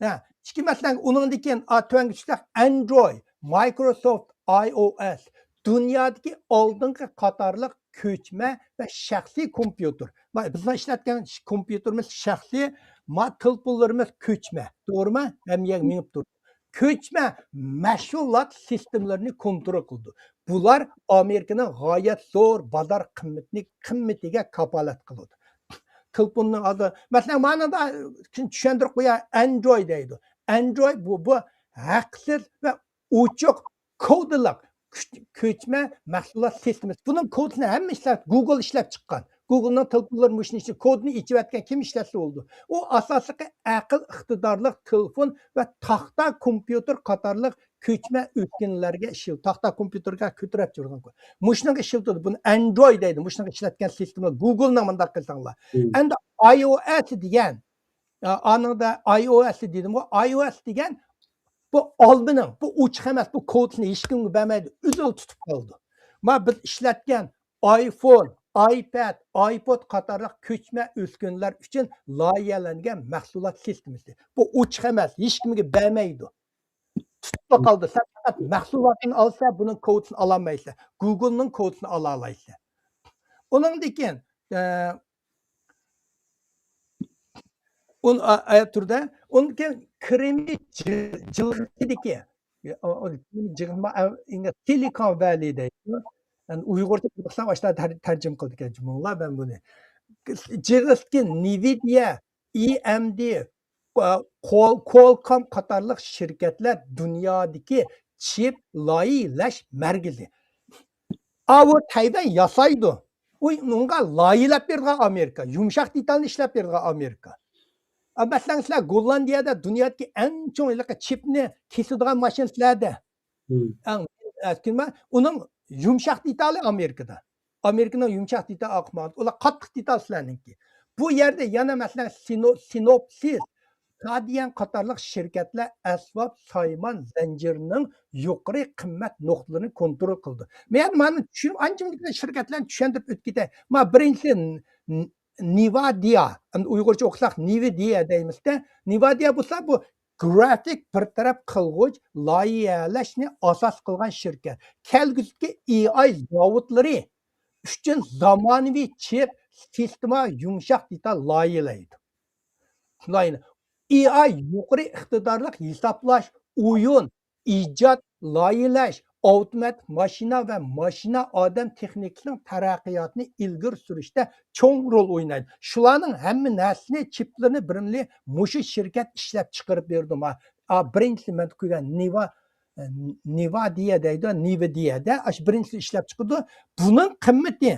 ھە، ئىككى مەسىلەن، ئۇنىڭدىن كېيىن، ئا، تۆۋەنگە چۈشسەك، ئەندرويد، مايكروسوفت ئاي ئو ئېس، دۇنيادىكى ئالدىنقى قاتارلىق كۆچمە ۋە شەخسىي كومپيۇتېر. ما-، بىزنىڭ ئىشلەتكەن ش-، كومپيۇتېرىمىز شەخسىي، ما، تېلېفونلىرىمىز كۆچمە، توغرىمۇ؟ ھەممە يەرگە مېڭىپ تۇرىدۇ. كۆچمە مەھسۇلات سىستېمىلىرىنى كونترول قىلىدۇ. بۇلار ئامېرىكىنىڭ غايەت زور بازار قىممىتىنى، قىممىتىگە كاپالەت قىلىدۇ. تېلېفوننىڭ ھازىر، مەسىلەن، مانا چۈشەندۈرۈپ قوياي، ئەندرويد دەيدۇ. ئەندرويد بۇ، بۇ ھەقسىز ۋە ئوچۇق كودىلىق كۈچ-، كۆچمە مەھسۇلات سىستېمىسى. بۇنىڭ كودىسىنى ھەممە ئىشلەپ، گۇگل ئىشلەپ چىققان. گۇگلنىڭ تېلېفونلىرى مۇشۇنىڭ ئىچىدە كودىنى ئېچىۋەتكەن كىم ئىشلەتسە بولىدۇ. ئۇ ئاساسلىقى ئەقىل ئىقتىدارلىق تېلېفون ۋە تاختا كومپيۇتېر قاتارلىق كۆچمە ئۆسكۈنىلەرگە ئىشلىتىدۇ. تاختا كومپيۇتېرغا كۆتۈرۈپ يۈرگەن. مۇشۇنىڭغا ئىشلىتىدۇ. بۇنى ئەندرويد دەيدۇ. مۇشۇنىڭغا ئىشلەتكەن سىستېما گوگلنىڭ مۇنداق قىلساڭلار. ئەمدى ئاي ئو ئېس دېگەن، ئانىڭدا ئاي ئو ئېس دېدىمغۇ، ئاي ئو ئېس دېگەن بۇ ئالمىنىڭ، بۇ ئوچۇق ئەمەس، بۇ كودىنى ھېچكىمگە بەرمەيدۇ، ئۆزى تۇتۇپ قالىدۇ. ما بىز ئىشلەتكەن ئايفون، ئايپاد، ئايپود قاتارلىق كۆچمە ئۆسكۈنىلەر ئۈچۈن لايىھەلەنگەن مەھسۇلات سىستېمىسى. بۇ ئوچۇق ئەمەس، ھېچكىمگە بەرمەيدۇ. تۇتۇپلا قالدى. سەن پەقەت مەھسۇلاتنى ئالسا، بۇنىڭ كودىنى ئالالمايسەن. گوگلنىڭ كودىنى ئالالايسەن. ئۇنىڭدىن كېيىن، ئە، ئۇن-، ئا-، ئايا تۇردى. ئۇندىن كېيىن كرېمنىي جىغ-، جىلغىسىدىكى، ئا-، ئا-، جىغما-، ئا-، ئىنگلىز سىلىكون ۋەلى دەيدۇ. يەنى ئۇيغۇرچە بىر خىل ئاشۇنداق تەر-، تەرجىمە قىلىدىكەن جۇمۇڭلار، مەن بۇنى. جىغىسىدىكى نىۋىدىيە، ئى ئېم دى، قول-، كولكام قاتارلىق شىركەتلەر دۇنيادىكى چىپ لايىھەلەش مەركىزى. ئاۋۇ تەيۋەن ياسايدۇ. ئۇنىڭغا لايىھەلەپ بېرىدىغان ئامېرىكا، يۇمشاق دېتالنى ئىشلەپ بېرىدىغان ئامېرىكا. ئا، مەسىلەن، سىلەر گوللاندىيەدە دۇنيادىكى ئەڭ چوڭ ھېلىقى چىپنى كېسىدىغان ماشىنا سىلەردە. ئەڭ، ئەسكىنما، ئۇنىڭ يۇمشاق دېتالى ئامېرىكىدا. ئامېرىكىنىڭ يۇمشاق دېتالى ئاقمايدۇ. ئۇلار قاتتىق دېتال سىلەرنىڭكى. بۇ يەردە يەنە، مەسىلەن، سىنو-، سىنوپسىس، كادىيەن قاتارلىق شىركەتلەر ئەسۋاب سايمان زەنجىرىنىڭ يۇقىرى قىممەت نۇقتىلىرىنى كونترول قىلىدۇ. مەن مانا چۈشۈن-، ئانچە مۇنچە شىركەتلەرنى چۈشەندۈرۈپ ئۆتۈپ كېتەي. ما بىرىنچى ن-، نىۋادىيا، ئەمدى ئۇيغۇرچە ئوقۇساق نىۋىدىيا دەيمىز-دە. نىۋادىيا بولسا بۇ گرافىك بىر تەرەپ قىلغۇچ لايىھەلەشنى ئاساس قىلغان شىركەت. كەلگۈسىدىكى ئېي ئاي زاۋۇتلىرى ئۈچۈن زامانىۋى چىپ، سىستېما، يۇمشاق دېتال لايىھەلەيدۇ. لايىھە. ئېي ئاي يۇقىرى ئىقتىدارلىق ھېسابلاش، ئويۇن، ئىجاد، لايىھەلەش، ئاپتوماتىك ماشىنا ۋە ماشىنا ئادەم تېخنىكىسىنىڭ تەرەققىياتىنى ئىلگىرى سۈرۈشتە چوڭ رول ئوينايدۇ. شۇلارنىڭ ھەممە نەرسىنى، چىپلىرىنى بىرىملى مۇشۇ شىركەت ئىشلەپ چىقىرىپ بېرىدۇ. ما-، ئا، بىرىنچىسى مەن قويغان نىۋا، نىۋادىيە دەيدۇ، نىۋىدىيەدە، ئاشۇ بىرىنچىسى ئىشلەپ چىقىدۇ. بۇنىڭ قىممىتى،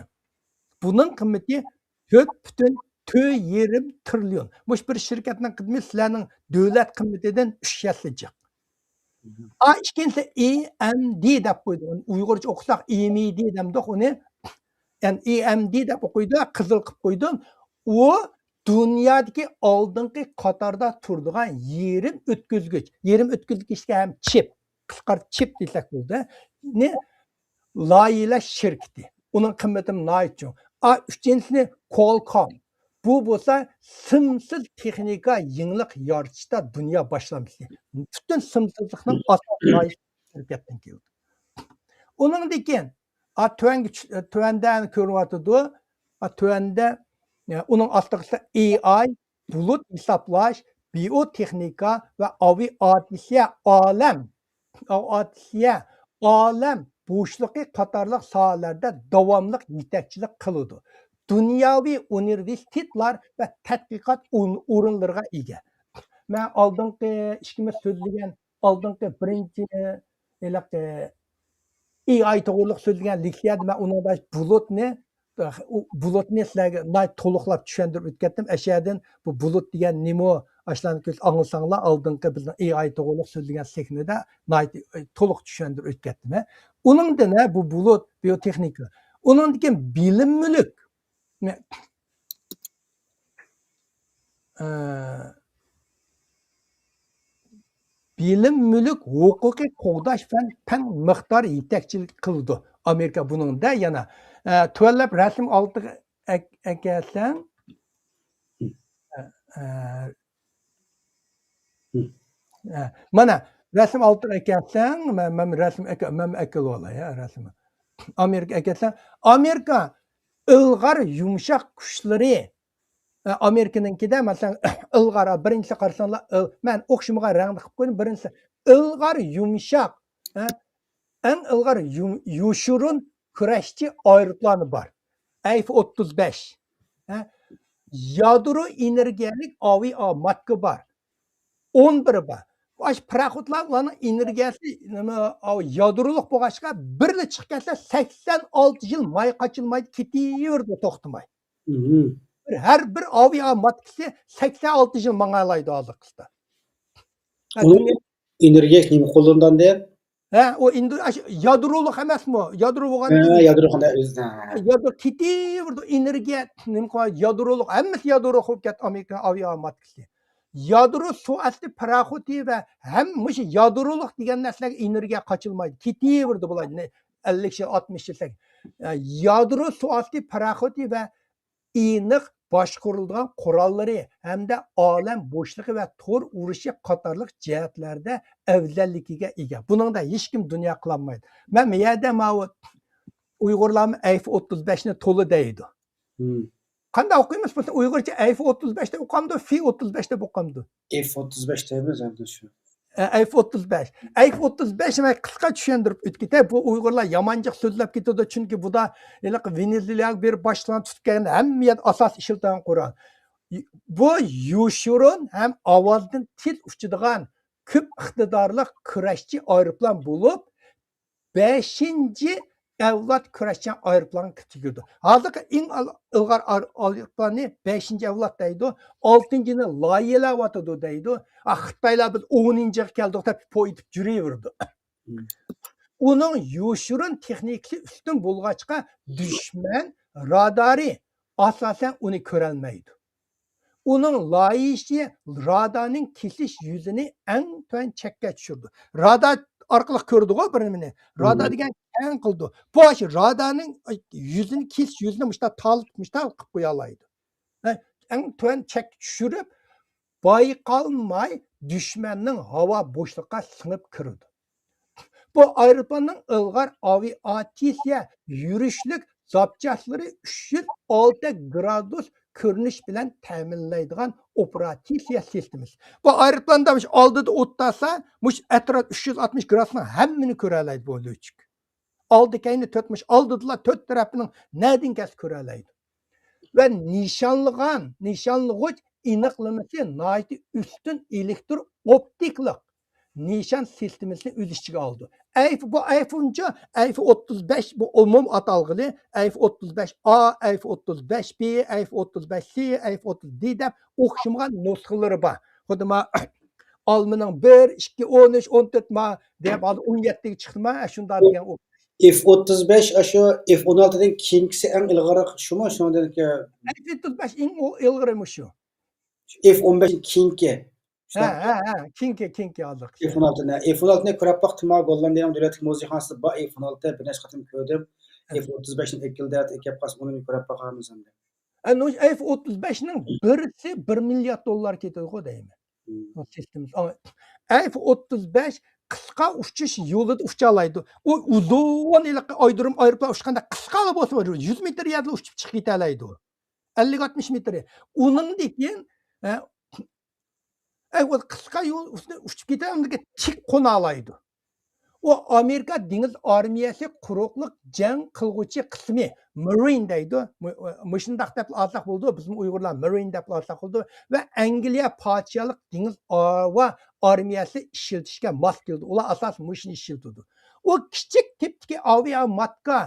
بۇنىڭ قىممىتى تۆت پۈتۈن تۆت يېرىم تىرىليون. مۇشۇ بىر شىركەتنىڭ قىممىتى سىلەرنىڭ دۆلەت قىممىتىدىن ئۈچ يەسلى جىق. ئا، ئىككىنچىسى ئى ئەم دى دەپ قويدۇم. ئۇيغۇرچە ئوقۇساق ئى ئېم دى دەمدۇق ئۇنى. يەنى ئى ئەم دى دەپ ئوقۇيدۇ، قىزىل قىلىپ قويدۇم. ئۇ دۇنيادىكى ئالدىنقى قاتاردا تۇرىدىغان يېرىم ئۆتكۈزگۈچ. يېرىم ئۆتكۈزگۈچكە ھەم چىپ، قىسقارتىپ چىپ دېسەك بولىدۇ. نى لايىھەلەش شىركىتى. ئۇنىڭ قىممىتى ناھايىتى چوڭ. ئا، ئۈچىنچىسىنى كولكام. بۇ بولسا سىمسىز تېخنىكا يېڭىلىق يارىتىشتا دۇنيا باشلامچىسى. پۈتۈن سىمسىزلىقنىڭ ئاساس لايىھەسى شىركەتتىن كېلىدۇ. ئۇنىڭدىن كېيىن، ئا، تۆۋەنگە چۈش-، تۆۋەندە كۆرۈنۈۋاتىدۇ. ئا، تۆۋەندە، ئە، ئۇنىڭ ئاستىغا ئېي ئاي، بۇلۇت ھېسابلاش، بىيوتېخنىكا ۋە ئاۋىئاتسىيە، ئالەم، ئاۋىئاتسىيە، ئالەم بوشلۇقى قاتارلىق ساھەلەردە داۋاملىق يېتەكچىلىك قىلىدۇ. دۇنياۋى ئۇنىۋېرسىتېتلار ۋە تەتقىقات ئون-، ئورۇنلىرىغا ئىگە. مەن ئالدىنقى ئىككىمىز سۆزلىگەن، ئالدىنقى بىرىنچى ھېلىقى ئېي ئاي توغرۇلۇق سۆزلىگەن لېكسىيەدە مەن ئۇنىڭدا بۇلۇتنى، ئۇ بۇلۇتنى سىلەرگە ناھايىتى تولۇقلاپ چۈشەندۈرۈپ ئۆتكەتتىم. ئەشەدىن بۇ بۇلۇت دېگەن نېمە؟ ئاشۇلارنى كۆز ئاڭلىساڭلار، ئالدىنقى بىزنىڭ ئېي ئاي توغرۇلۇق سۆزلىگەن سېھنىدە ناھايىتى، ئە، تولۇق چۈشەندۈرۈپ ئۆتكەتتىم، ھە. ئۇنىڭدىن، ھە، بۇ بۇلۇت، بىيوتېخنىكا. ئۇنىڭدىن كېيىن بىلىم مۈلۈك. ئە، بىلىم مۈلۈك ھوقۇقى قوغداش پەن، پەن مىقدار يېتەكچىلىك قىلىدۇ. ئامېرىكا بۇنىڭدا يەنە، ئە، تۆۋەنلەپ رەسىم ئالدىغا ئەك-، ئەكەلسەڭ، ئە، ئە، ئە، مانا رەسىم ئالدىغا ئەكەلسەڭ، مەن، مەن رەسىم ئەكە-، مەن ئەكېلىۋالاي، ھە، رەسىم. ئامېرىكا ئەكەلسەڭ، ئامېرىكا ئىلغار يۇمشاق كۈچلىرى، ئە، ئامېرىكىنىڭكىدە، مەسىلەن، ئىلغار، بىرىنچىسى قارىساڭلار، ئىل-، مەن ئوخشىمىغان رەڭدە قىلىپ قويدۇم، بىرىنچىسى ئىلغار يۇمشاق، ئە، ئەڭ ئىلغار يۇم-، يوشۇرۇن كۈرەشچى ئايروپىلانى بار. ئەف ئوتتۇز بەش. ھە؟ يادرو ئېنېرگىيەلىك ئاۋىئا ماتكا بار. ئون بىرى بار. ئاشۇ پاراخوتلار ئۇلارنىڭ ئېنېرگىيەسى نېمە، ئاۋ-، يادرولۇق بولغاچقا، بىرلا چىقىپ كەتسە، سەكسەن ئالتە يىل ماي قاچىلمايدۇ، كېتىۋېرىدۇ توختىماي. مم. بىر، ھەر بىر ئاۋىئا ماتكىسى سەكسەن ئالتە يىل ماڭالايدۇ ھازىرقى ئىشتا. ھە، ئۇنىڭ دۇنيا ئېنېرگىيە نېمە قوللىنىدۇ ئەمدى؟ ھە، ئۇ ئىندو-، ئاشۇ يادرولۇق ئەمەسمۇ؟ يادرو بولغان ھە، يادرو قانداق ئۆزىدە؟ يادرو كېتىۋېرىدۇ، ئېنېرگىيە، نېمە قىلغان، يادرولۇق، ھەممىسى يادرولۇق بولۇپ كەتتى ئامېرىكىنىڭ ئاۋىئا ماددىسى. يادرو سۇ ئاستى پاراخوتى ۋە ھەم مۇشۇ يادرولۇق دېگەن نەرسىلەرگە ئېنېرگىيە قاچىلمايدۇ، كېتىۋېرىدۇ بۇلار، ئەللىك يىل، ئاتمىش يىل. يادرو سۇ ئاستى پاراخوتى ۋە ئېنىق باشقۇرۇلىدىغان قوراللىرى ھەمدە ئالەم بوشلۇقى ۋە تور ئۇرۇشى قاتارلىق جەھەتلەردە ئەۋزەللىكىگە ئىگە. بۇنىڭدا ھېچكىم دۇنيا قىلالمايدۇ. مەن بۇ يەردە ماۋۇ ئۇيغۇرلارمۇ ئەيف ئوتتۇز بەشنى تولا دەيدۇ. مم. قانداق ئوقۇيمىز؟ بۇنى ئۇيغۇرچە ئەيف ئوتتۇز بەش دەپ ئوقامدۇ، في ئوتتۇز بەش دەپ ئوقامدۇ؟ ئەيف ئوتتۇز بەش دەيمىز ئەمدى شۇ. ئە، ئەيف ئوتتۇز بەش. ئەيف ئوتتۇز بەش، مەن قىسقا چۈشەندۈرۈپ ئۆتۈپ كېتەي. بۇ ئۇيغۇرلار يامانچىق سۆزلەپ كېتىدۇ، چۈنكى بۇدا ھېلىقى ۋېنېزۇېلاغا بېرىپ باشلىقلارنى تۇتۇپ كەلگەندە ھەممە يەردە ئاساسىي ئىشلىتىدىغان قورال. بۇ يوشۇرۇن ھەم ئاۋازدىن تېز ئۇچىدىغان كۆپ ئىقتىدارلىق كۈرەشچى ئايروپىلان بولۇپ، بەشىنچى ئەۋلاد كۈرەشچان ئايروپىلانغا كىرىدۇ. ھازىرقى ئەڭ ئىل-، ئىلغار ئار-، ئايروپىلاننى بەشىنچى ئەۋلاد دەيدۇ. ئالتىنچىنى لايىھەلەۋاتىدۇ دەيدۇ. ئا، خىتايلار بىز ئونىنچىغا كەلدۇق دەپ پو ئېتىپ يۈرۈۋېرىدۇ. مم. ئۇنىڭ يوشۇرۇن تېخنىكىسى ئۈستۈن بولغاچقا، دۈشمەن رادارى ئاساسەن ئۇنى كۆرەلمەيدۇ. ئۇنىڭ لايىھىسى رادارنىڭ كېسىش يۈزىنى ئەڭ تۆۋەن چەككە چۈشۈرىدۇ. رادار ئارقىلىق كۆرىدىغۇ بىر نېمىنى. رادار دېگەن كەڭ قىلىدۇ. بۇ ئاشۇ رادارنىڭ يۈزىنى، كېسىش يۈزىنى مۇشتا تالىتىپ، مۇشتا قىلىپ قويالايدۇ. ھە، ئەڭ تۆۋەن چەككە چۈشۈرۈپ، بايقالماي دۈشمەننىڭ ھاۋا بوشلۇقىغا سىڭىپ كىرىدۇ. بۇ ئايروپىلاننىڭ ئىلغار ئاۋىئاتسىيە يۈرۈشلۈك زاپچاسلىرى ئۈچ يۈز ئالتە گرادۇس كۆرۈنۈش بىلەن تەمىنلەيدىغان ئوپېراتسىيە سىستېمىسى. بۇ ئايروپىلاندا مۇشۇ ئالدىدا ئوت تارتسا، مۇشۇ ئەتراپ ئۈچ يۈز ئاتمىش گرادۇسنىڭ ھەممىنى كۆرەلەيدۇ بۇ لۆچۈك. ئالدى كەينى تۆت، مۇشۇ ئالدىدىلا تۆت تەرەپنىڭ نەدىن كەلسە كۆرەلەيدۇ. ۋە نىشانلىغان، نىشانلىغۇچ ئېنىقلىمىسى ناھايىتى ئۈستۈن ئېلېكتر ئوپتىكلىق نىشان سىستېمىسىنى ئۆز ئىچىگە ئالىدۇ. ئەيف، بۇ ئەيفونچە، ئەيف ئوتتۇز بەش، بۇ ئومۇم ئاتالغىلى، ئەيف ئوتتۇز بەش ئا، ئەيف ئوتتۇز بەش بى، ئەيف ئوتتۇز بەش سى، ئەيف ئوتتۇز دى دەپ ئوخشىمىغان نۇسخىلىرى بار. خۇددى ما ئالمىنىڭ بىر، ئىككى، ئون ئۈچ، ئون تۆت ما دەپ ھازىر ئون يەتتىگە چىقتىما، شۇنداق دېگەن ئۇ. ئېف ئوتتۇز بەش، ئاشۇ ئېف ئون ئالتىدىن كېيىنكىسى ئەڭ ئىلغىرراق شۇمۇ؟ شۇنىڭدىن كېيىن ئەيف ئوتتۇز بەش ئەڭ ئۇ ئىلغىرى مۇشۇ. ئېف ئون بەشتىن كېيىنكى. ھە، ھە، ھە، كېيىنكى، كېيىنكى ھازىرقى. ئېف ئون ئالتىنى، ئېف ئون ئالتىنى كۆرۈپ باقتىم، ھا، گوللاندىيەنىڭ دۆلەتلىك مۇزېيخانىسىدا بار ئېف ئون ئالتە، بىر نەچچە قېتىم كۆردۈم. ھە. ئېف ئوتتۇز بەشنى ئەكېلدى، ئەكەپ قالسا ئۇنى كۆرۈپ باقارمىز ئەمدى. ئەنە ئېف ئوتتۇز بەشنىڭ بىرسى بىر مىليارد دوللار كېتىدىغۇ دەيمەن. مم. سىستېمىسى. ئەيف ئوتتۇز بەش قىسقا ئۇچۇش يولىدا ئۇچالايدۇ. ئۇ ئۇزۇن ھېلىقى ئايرودروم، ئايروپىلان ئۇچقاندا قىسقا بولسا، يۈز مېتىر يەردىلا ئۇچۇپ چىقىپ كېتەلەيدۇ. ئەللىك ئاتمىش مېتىرى. ئۇنىڭدىن كېيىن، ئە، ئەي، ئۇ قىسقا يول ئۈستىدە ئۇچۇپ كېتەلمىگەن، تىك قونالايدۇ. ئۇ ئامېرىكا دېڭىز ئارمىيەسى قۇرۇقلۇق جەڭ قىلغۇچى قىسمى، مارىن دەيدۇ. مۇ-، مۇشۇنداق دەپ ئاتىساق بولىدۇ، بىزمۇ ئۇيغۇرلار مارىن دەپ ئاتىساق بولىدۇ. ۋە ئەنگلىيە پادىشاھلىق دېڭىز ھاۋا ئارمىيەسى ئىشلىتىشكە ماس كېلىدۇ. ئۇلار ئاساسەن مۇشۇنى ئىشلىتىدۇ. ئۇ كىچىك تىپتىكى ئاۋىئاماتكا،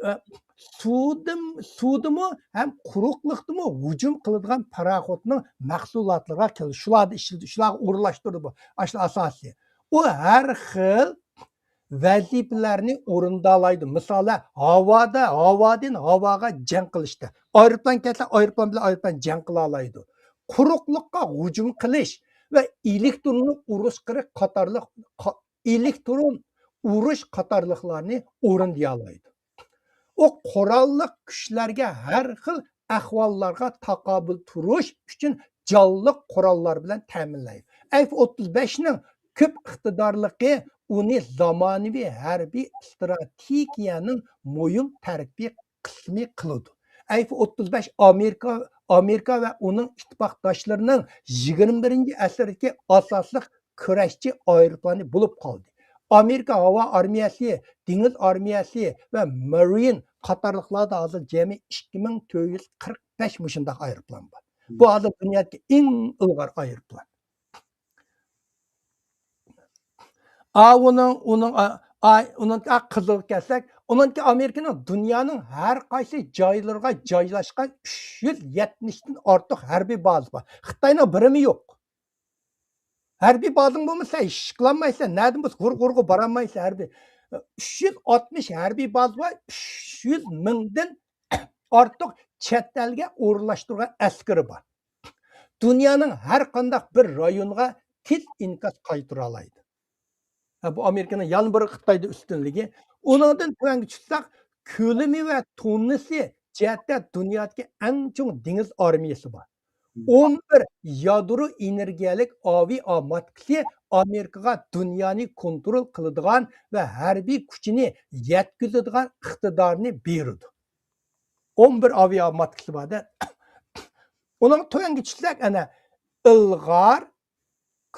ئە، سۇدىم-، سۇدىمۇ ھەم قۇرۇقلۇقتىمۇ ھۇجۇم قىلىدىغان پاراخوتنىڭ مەھسۇلاتلىرىغا كېلىدۇ. شۇلاردا ئىشلىتىدۇ، شۇلارغا ئورۇنلاشتۇرىدۇ بۇ. ئاشۇ ئاساسىي. ئۇ ھەر خىل ۋەزىپىلەرنى ئورۇندالايدۇ. مىسالى، ھاۋادا، ھاۋادىن ھاۋاغا جەڭ قىلىشتا. ئايروپىلان كەلسە، ئايروپىلان بىلەن ئايروپىلان جەڭ قىلالايدۇ. قۇرۇقلۇققا ھۇجۇم قىلىش ۋە ئېلېكتروننى ئۇرۇش قىرىق قاتارلىق قا-، ئېلېكترون ئۇرۇش قاتارلىقلارنى ئورۇندىيالايدۇ. ئۇ قوراللىق كۈچلەرگە ھەر خىل ئەھۋاللارغا تاقابىل تۇرۇش ئۈچۈن جانلىق قوراللار بىلەن تەمىنلەيدۇ. ئەيف ئوتتۇز بەشنىڭ كۆپ ئىقتىدارلىقى ئۇنى زامانىۋى ھەربىي ئىستراتېگىيەنىڭ مۇھىم تەركىبىي قىسمى قىلىدۇ. ئەيف ئوتتۇز بەش ئامېرىكا، ئامېرىكا ۋە ئۇنىڭ ئىتتىپاقداشلىرىنىڭ يىگىرمە بىرىنچى ئەسىردىكى ئاساسلىق كۈرەشچى ئايروپىلانى بولۇپ قالدى. ئامېرىكا ھاۋا ئارمىيەسى، دېڭىز ئارمىيەسى ۋە مارىن قاتارلىقلاردا ھازىر جەمئىي ئىككى مىڭ تۆت يۈز قىرىق بەش مۇشۇنداق ئايروپىلان بار. بۇ ھازىر دۇنيادىكى ئەڭ ئىلغار ئايروپىلان. ئا، ئۇنىڭ، ئۇنىڭ، ئا، ئا، ئۇنىڭ، ئا، قىزىلغا كەلسەك، ئۇنىڭكى ئامېرىكىنىڭ دۇنيانىڭ ھەر قايسى جايلىرىغا جايلاشقان ئۈچ يۈز يەتمىشتىن ئارتۇق ھەربىي بازىسى بار. خىتاينىڭ بىرىمۇ يوق. ھەربىي بازىڭ بولمىسا، ئىش قىلالمايسەن. نەدىن بولسا، قۇرۇق قۇرۇققا بارالمايسەن. ھەربىي، ئۈچ يۈز ئاتمىش ھەربىي بازا بار، ئۈچ يۈز مىڭدىن ئارتۇق چەت ئەلگە ئورۇنلاشتۇرغان ئەسكىرى بار. دۇنيانىڭ ھەر قانداق بىر رايونىغا تېز ئىنكاس قايتۇرالايدۇ. ھە، بۇ ئامېرىكىنىڭ يەنە بىر خىتايدا ئۈستۈنلۈكى. ئۇنىڭدىن تۆۋەنگە چۈشسەك، كۆلىمى ۋە توننىسى جەھەتتە دۇنيادىكى ئەڭ چوڭ دېڭىز ئارمىيەسى بار. ئون بىر يادرو ئېنېرگىيەلىك ئاۋىئاماتكىسى ئامېرىكىغا دۇنيانى كونترول قىلىدىغان ۋە ھەربىي كۈچىنى يەتكۈزىدىغان ئىقتىدارنى بېرىدۇ. ئون بىر ئاۋىئاماتكىسى بار-دە. ئۇنىڭ تۆۋەنگە چۈشسەك، ئەنە، ئىلغار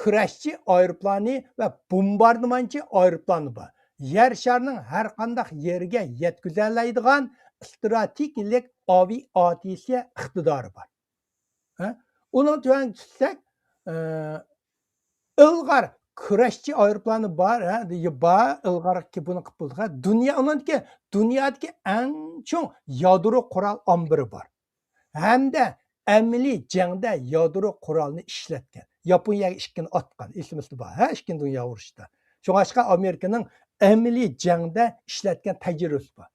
كۈرەشچى ئايروپىلانى ۋە بومباردىمانچى ئايروپىلانى بار. يەر شارىنىڭ ھەر قانداق يېرىگە يەتكۈزەلەيدىغان ئىستراتېگىيەلىك ئاۋىئاتسىيە ئىقتىدارى بار. ھە؟ ئۇنىڭ تۆۋەنگە چۈشسەك، ئە، ئىلغار كۈرەشچى ئايروپىلانى بار، ھە، بار، ئىلغار بۇنى قىلىپ بولدۇق، ھە. دۇنيا، ئۇنىڭدىكى دۇنيادىكى ئەڭ چوڭ يادرو قورال ئامبىرى بار. ھەمدە ئەمەلىي جەڭدە يادرو قورالنى ئىشلەتكەن. ياپونىيەگە ئىككىنى ئاتقان، ئېسىمىزدە بار، ھە، ئىككىنچى دۇنيا ئۇرۇشىدا. شۇڭلاشقا ئامېرىكىنىڭ ئەمەلىي جەڭدە ئىشلەتكەن تەجرىبىسى بار.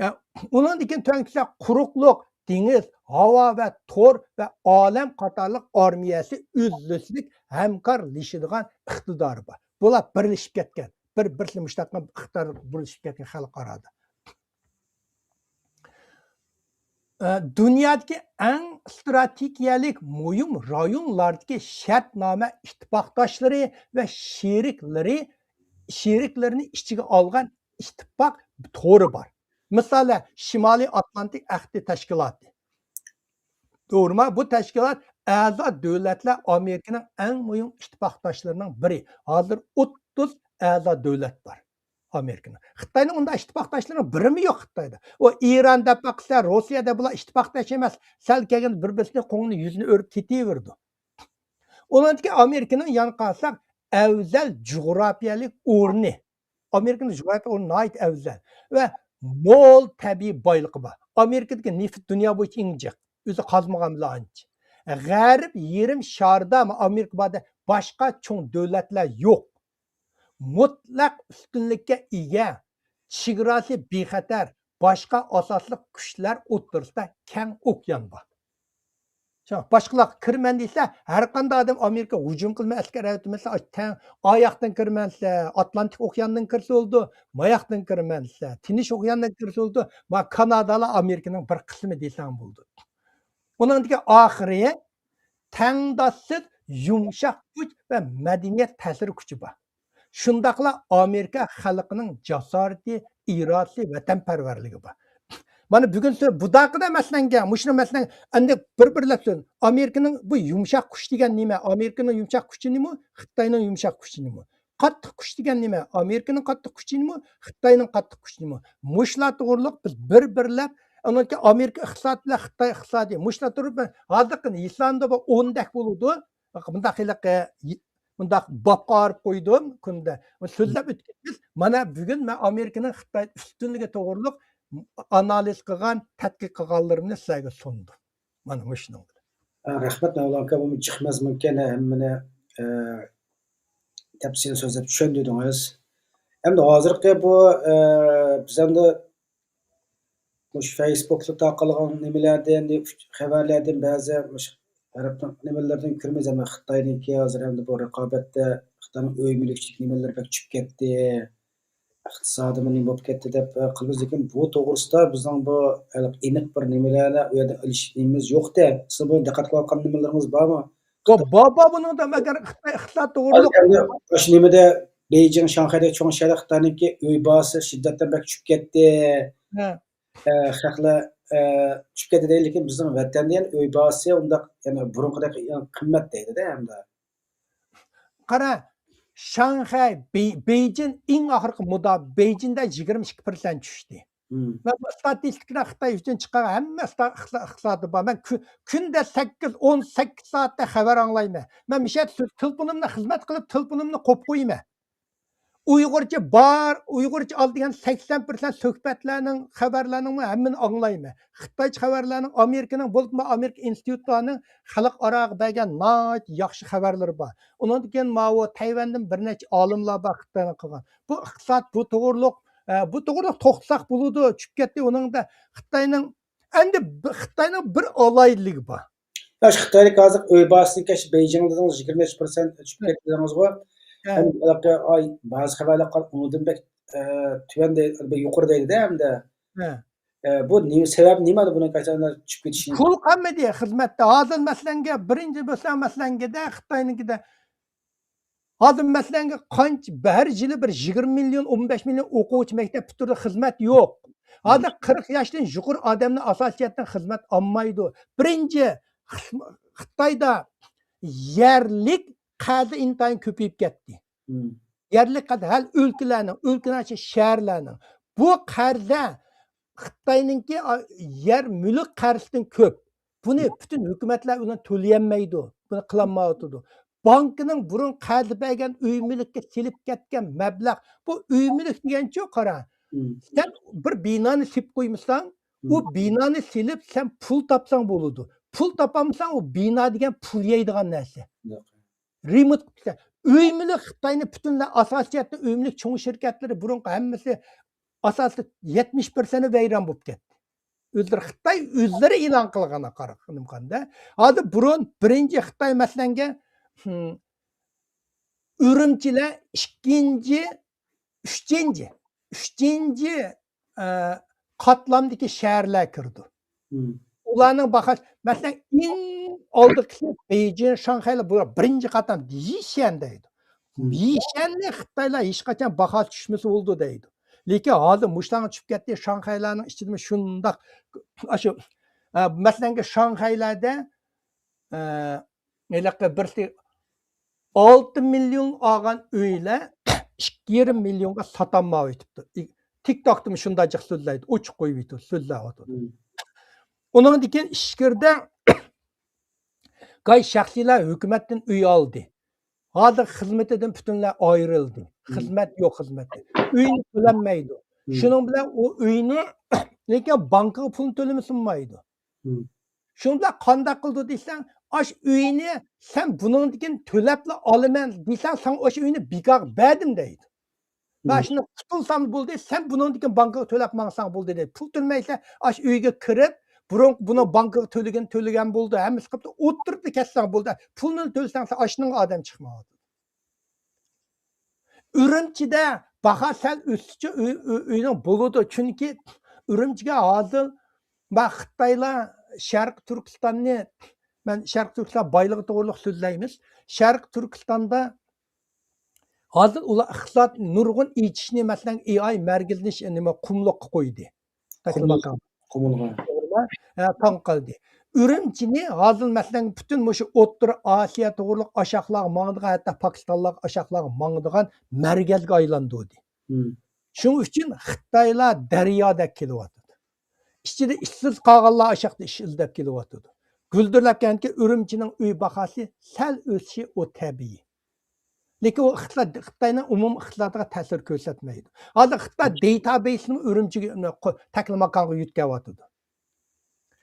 ئە، ئۇنىڭدىن كېيىن تۆۋەنكىسى قۇرۇقلۇق، دېڭىز، ھاۋا ۋە تور ۋە ئالەم قاتارلىق ئارمىيەسى ئۈزلۈكسىز ھەمكارلىشىدىغان ئىقتىدارى بار. بۇلار بىرلىشىپ كەتكەن، بىر، بىرسى مۇشتاق ئىقتىدار بىرلىشىپ كەتكەن خەلقئارادا. ئە، دۇنيادىكى ئەڭ ئىستراتېگىيەلىك مۇھىم رايونلاردىكى شەرتنامە ئىتتىپاقداشلىرى ۋە شېرىكلىرى، شېرىكلىرىنى ئىچىگە ئالغان ئىتتىپاق تورى بار. مىسالى، شىمالىي ئاتلانتىك ئەھدى تەشكىلاتى. توغرىما؟ بۇ تەشكىلات ئەزا دۆلەتلەر ئامېرىكىنىڭ ئەڭ مۇھىم ئىتتىپاقداشلىرىنىڭ بىرى. ھازىر ئوتتۇز ئەزا دۆلەت بار ئامېرىكىنىڭ. خىتاينىڭ ئۇنداق ئىتتىپاقداشلىرىنىڭ بىرىمۇ يوق خىتايدا. ئۇ ئىران دەپ باقسا، روسىيە دەپ، بۇلار ئىتتىپاقداش ئەمەس. سەل كەلگەندە بىر-بىرسىنى قوڭىنى يۈزىنى ئۆرۈپ كېتىۋېرىدۇ. ئۇنىڭدىكى ئامېرىكىنىڭ يەنە قارىساق، ئەۋزەل جۇغراپىيەلىك ئورنى. ئامېرىكىنىڭ جۇغراپىيە ئورنى ناھايىتى ئەۋزەل ۋە مول تەبىئىي بايلىقى بار. ئامېرىكىدىكى نېفىت دۇنيا بويىچە ئەڭ جىق. ئۆزى قازمىغان بىلەن ئانچە. غەرب يېرىم شارىدا ئامېرىكا باردا باشقا چوڭ دۆلەتلەر يوق. مۇتلەق ئۈستۈنلۈككە ئىگە، چېگراسى بىخەتەر، باشقا ئاساسلىق كۈچلەر ئوتتۇرىسىدا كەڭ ئوكيان بار. شۇڭا باشقىلار كىرىمەن دېسە، ھەر قانداق ئادەم ئامېرىكا ھۇجۇم قىلىمەن، ئەسكەر ئەۋەتىمەن دېسە، تەڭ ئاياقتىن كىرىمەن دېسە، ئاتلانتىك ئوكياندىن كىرسە بولىدۇ، ماياقتىن كىرىمەن دېسە، تىنچ ئوكياندىن كىرسە بولىدۇ، ما كانادالار ئامېرىكىنىڭ بىر قىسمى دېسەڭ بولىدۇ. ئۇنىڭدىكى ئاخىرى تەڭداشسىز يۇمشاق كۈچ ۋە مەدەنىيەت تەسىر كۈچى بار. شۇنداقلا ئامېرىكا خەلقىنىڭ جاسارىتى، ئىرادىسى، ۋەتەنپەرۋەرلىكى بار. مانا بۈگۈن سىلەر بۇداقىدا مەسىلەنگە، مۇشۇنى مەسىلەن، ئەمدى بىر-بىرلەپ سۆزلىدى. ئامېرىكىنىڭ بۇ يۇمشاق كۈچ دېگەن نېمە؟ ئامېرىكىنىڭ يۇمشاق كۈچى نېمە؟ خىتاينىڭ يۇمشاق كۈچى نېمە؟ قاتتىق كۈچ دېگەن نېمە؟ ئامېرىكىنىڭ قاتتىق كۈچى نېمە؟ خىتاينىڭ قاتتىق كۈچى نېمە؟ مۇشۇلار توغرۇلۇق بىز بىر-بىرلەپ، ئۇنىڭكى ئامېرىكا ئىقتىسادى بىلەن خىتاي ئىقتىسادى، مۇشۇلار توغرىلىق ھازىرقى يېساندا بۇ ئوندەك بولىدۇ. مۇنداق ھېلىقى مۇنداق بابقا ئايرىپ قويدۇم كۈندە. سۆزلەپ ئۆتكەن بىز، مانا بۈگۈن مەن ئامېرىكىنىڭ خىتاي ئۈستۈنلۈكى توغرۇلۇق ئانالىز قىلغان، تەتقىق قىلغانلىرىمنى سىلەرگە سۇندۇم. مانا مۇشۇنىڭ بىلەن. ئە، رەھمەت، مەۋلان ئاكا، بۇ جىق مەزمۇنكەن، ھەممىنى، ئە، تەپسىلىي سۆزلەپ چۈشەندۈردىڭىز. ئەمدى ھازىرقى بۇ، ئە، بىز ئەمدى مۇشۇ فەيسبۇكتا تارقالغان نېمىلەردىن، خەۋەرلەردىن بەزى مۇشۇ غەربنىڭ نېمىلىرىدىن كۆرىمىز، ئەمما خىتاينىڭكى ھازىر ئەمدى بۇ رىقابەتتە خىتاينىڭ ئۆي مۈلۈكچىلىك نېمىلىرى بەك چۈشۈپ كەتتى، ئىقتىسادىمۇ نېمە بولۇپ كەتتى دەپ، ئە، قىلىمىز. لېكىن بۇ توغرىسىدا بىزنىڭ بۇ ھېلىقى ئېنىق بىر نېمىلەرنى ئۇ يەردىن ئېلىش نېمىمىز يوق-دە. سىز بۇنى دىققەت قىلىۋاتقان نېمىلىرىڭىز بارمۇ؟ بۇ، بار، بار بۇنىڭدا، ئەگەر خىتاي ئىقتىساد توغرىلىق. ھازىر ئەمدى مۇشۇ نېمىدە، بېيجىڭ، شاڭخەيدە، چوڭ شەھەردە خىتاينىڭكى ئۆي باھاسى شىددەتەن بەك چۈشۈپ كەتتى. ھە. ئە، خەقلەر، ئە، چۈشۈپ كەتتى دەيدۇ، لېكىن بىزنىڭ ۋەتەندە يەنە ئۆي باھاسى ئۇنداق يەنە بۇرۇنقىدەك يەنە قىممەت دەيدۇ-دە ئەمدى. قارا، شاڭخەي، بېي-، بېيجىڭ ئەڭ ئاخىرقى مودا، بېيجىڭدا يىگىرمە ئىككى پىرسەنت چۈشتى. مم. مەن بۇ ئىستاتىستىكىنى خىتاي ئۈچۈن چىقارغان، ھەممە ئىستا-، ئىقتىسا-، ئىقتىسادى بار. مەن كۈ-، كۈندە سەككىز، ئون سەككىز سائەتتە خەۋەر ئاڭلايمەن. مەن مىشەدە تېلېفونۇمنى خىزمەت قىلىپ، تېلېفونۇمنى قويۇپ قويىمەن. ئۇيغۇرچە بار، ئۇيغۇرچە ئاز دېگەن سەكسەن پىرسەنت سۆھبەتلەرنىڭ، خەۋەرلەرنىڭمۇ ھەممىنى ئاڭلايمەن. خىتايچە خەۋەرلەرنىڭ، ئامېرىكىنىڭ، بولۇپمۇ ئامېرىكا ئىنستىتۇتلارنىڭ خەلقئاراغا بەرگەن ناھايىتى ياخشى خەۋەرلىرى بار. ئۇنىڭدىن كېيىن ماۋۇ تەيۋەندىن بىر نەچچە ئالىملار بار خىتاينىڭ قىلغان. بۇ ئىقتىساد، بۇ توغرۇلۇق، ئە، بۇ توغرىلىق توختىساق بولىدۇ، چۈشۈپ كەتتى. ئۇنىڭدا خىتاينىڭ، ئەمدى ب-، خىتاينىڭ بىر ئالاھىدىلىكى بار. يا، شۇ خىتايدىكى ھازىر ئۆي باھاسىنىڭ كەش بېيجىڭ دېدىڭىز، يىگىرمە بەش پىرسەنت چۈشۈپ كەتتى دېدىڭىزغۇ. ھە. ئەمدى ھېلىقى ئاي بەزى خەۋەرلەر قال-، ئۇنىڭدىن بەك، ئە، تۆۋەن دەي-، بەك يۇقىرى دەيدۇ-دە ئەمدى. ھە. ئە، بۇ نېمە سەۋەب، نېمە بۇنىڭ قاچان چۈشۈپ كېتىشى؟ پۇل قالمىدى خىزمەتتە. ھازىر مەسىلەنگە بىرىنچى بولسا مەسىلەنگىدە خىتاينىڭكىدە ھازىر مەسىلەنگە قانچە، ھەر يىلى بىر يىگىرمە مىليون، ئون بەش مىليون ئوقۇغۇچى مەكتەپ پۈتتۈردى، خىزمەت يوق. ھازىر قىرىق ياشتىن يۇقىرى ئادەمنى ئاساسىي جەھەتتىن خىزمەت ئالمايدۇ. بىرىنچى، خىتايدا يەرلىك قەرزى ئىنتايىن كۆپىيىپ كەتتى. مم. يەرلىك قەرز، ھەل ئۆلكىلەرنىڭ، ئۆلكىنىڭ ئىچى شەھەرلەرنىڭ. بۇ قەرزلەر خىتاينىڭكى، ئا، يەر مۈلۈك قەرزىدىن كۆپ. بۇنى پۈتۈن ھۆكۈمەتلەر ئۇنى تۆلىيەلمەيدۇ. بۇنى قىلالمايۋاتىدۇ. بانكىنىڭ بۇرۇن قەرز بەرگەن ئۆي مۈلۈككە سېلىپ كەتكەن مەبلەغ، بۇ ئۆي مۈلۈك دېگەنچۇ، قارا. مم. سەن بىر بىنانى سېلىپ قويمىساڭ، ئۇ مم. بىنانى سېلىپ سەن پۇل تاپساڭ بولىدۇ. پۇل تاپالمىساڭ، ئۇ بىنا دېگەن پۇل يەيدىغان نەرسە. ياق. رېمونت قىلسا، ئۆي مۈلۈك خىتاينى پۈتۈنلەي ئاساسىي جەھەتتىن ئۆي مۈلۈك چوڭ شىركەتلىرى بۇرۇنقى ھەممىسى ئاساسلىق يەتمىش پىرسەنتى ۋەيران بولۇپ كەتتى. ئۆزلىرى خىتاي ئۆزلىرى ئېلان قىلغان قارا نېمە قاندا. ھازىر بۇرۇن بىرىنچى خىتاي مەسىلەنگە، ھىم، ئۈرۈمچىلەر ئىككىنچى، ئۈچىنچى، ئۈچىنچى، ئە، قاتلامدىكى شەھەرلەر كىرىدۇ. مم. ئۇلارنىڭ باھاسى، مەسىلەن، ئەڭ ئالدىقىسى بېيجىڭ، شاڭخەيلەر، بۇلار بىرىنچى قاتلام يىشەن دەيدۇ. مم. يىشەننى خىتايلار ھېچقاچان باھاسى چۈشمىسە بولىدۇ دەيدۇ. لېكىن ھازىر مۇشۇلارغا چۈشۈپ كەتتى، شاڭخەيلارنىڭ ئىچىدىمۇ شۇنداق، ئاشۇ، ئە، مەسىلەنگە شاڭخەيلەردە، ئە، ھېلىقى بىرسى ئالتە مىليون ئالغان ئۆيلەر ئىككى يېرىم مىليونغا ساتالمايۋېتىپتۇ. تىك توكتىمۇ شۇنداق جىق سۆزلەيدۇ، ئوچۇق قويۇۋېتىدۇ، سۆزلەۋاتىدۇ. مم. ئۇنىڭدىن كېيىن ئىچكىرىدە گاي شەخسىيلەر ھۆكۈمەتتىن ئۆي ئالدى. ھازىر خىزمىتىدىن پۈتۈنلەي ئايرىلدى. مم. خىزمەت يوق، خىزمەتتە. ئۆينى تۆلەنمەيدۇ. مم. شۇنىڭ بىلەن ئۇ ئۆينى، لېكىن بانكىغا پۇلنى تۆلىمىسە بولمايدۇ. مم. شۇنىڭ بىلەن قانداق قىلىدۇ دېسەڭ، ئاش ئۆينى سەن بۇنىڭدىن كېيىن تۆلەپلا ئالىمەن دېسەڭ، ساڭا ئاش ئۆينى بىكارغا بەردىم دەيدۇ. مم. ماشىنا قۇتۇلسام بولدى، سەن بۇنىڭدىن كېيىن بانكىغا تۆلەپ ماڭساڭ بولدى دەيدۇ. پۇل تۆلىمەيسەن، ئاش ئۆيگە كىرىپ، بۇرۇن بۇنىڭ بانكىغا تۆلىگەن، تۆلىگەن بولدى، ھەممىسى قىپتۇ، ئوتتۇرىدا كەتسەڭ بولدى. پۇلنى تۆلىسەڭ، سەن ئاشنىڭ ئادەم چىقمايۋاتىدۇ. ئۈرۈمچىدە باھا سەل ئۆسسىچە ئۆي، ئۆي، ئۆينىڭ بولىدۇ. چۈنكى ئۈرۈمچىگە ھازىر، ما، خىتايلار شەرقىي تۈركىستاننى، مەن شەرقىي تۈركىستان بايلىقى توغرۇلۇق سۆزلەيمىز. شەرقىي تۈركىستاندا ھازىر ئۇلار ئىقتىساد نۇرغۇن ئېچىشنى، مەسىلەن، ئېي ئاي مەركىزىنى ش-، نېمە، قۇملۇققا قويدى. قۇمۇل-، تاكلىماكان. قۇمۇلغا. توغرىما؟ ھە، تاڭ قالدى. ئۈرۈمچىنى ھازىر، مەسىلەن، پۈتۈن مۇشۇ ئوتتۇرا ئاسىيا توغرىلىق ئاشاقلارغا ماڭىدىغان، ھەتتا پاكىستانلارغا ئاشاقلارغا ماڭىدىغان مەركەزگە ئايلاندۇردى. مم. شۇنىڭ ئۈچۈن خىتايلار دەريادەك كېلىۋاتىدۇ. ئىچىدە ئىشسىز قالغانلار ئاشاقتا ئىش ئىزدەپ كېلىۋاتىدۇ. گۈلدۈرلەپ كەلگەنكى ئۈرۈمچىنىڭ ئۆي باھاسى سەل ئۆسۈشى ئۇ تەبىئىي. لېكىن ئۇ ئىقتىساد، خىتاينىڭ ئومۇمىي ئىقتىسادىغا تەسىر كۆرسەتمەيدۇ. ھازىر خىتاي داتابەيسنى ئۈرۈمچىگە، قو-، تەكلىماكانغا يۆتكەۋاتىدۇ.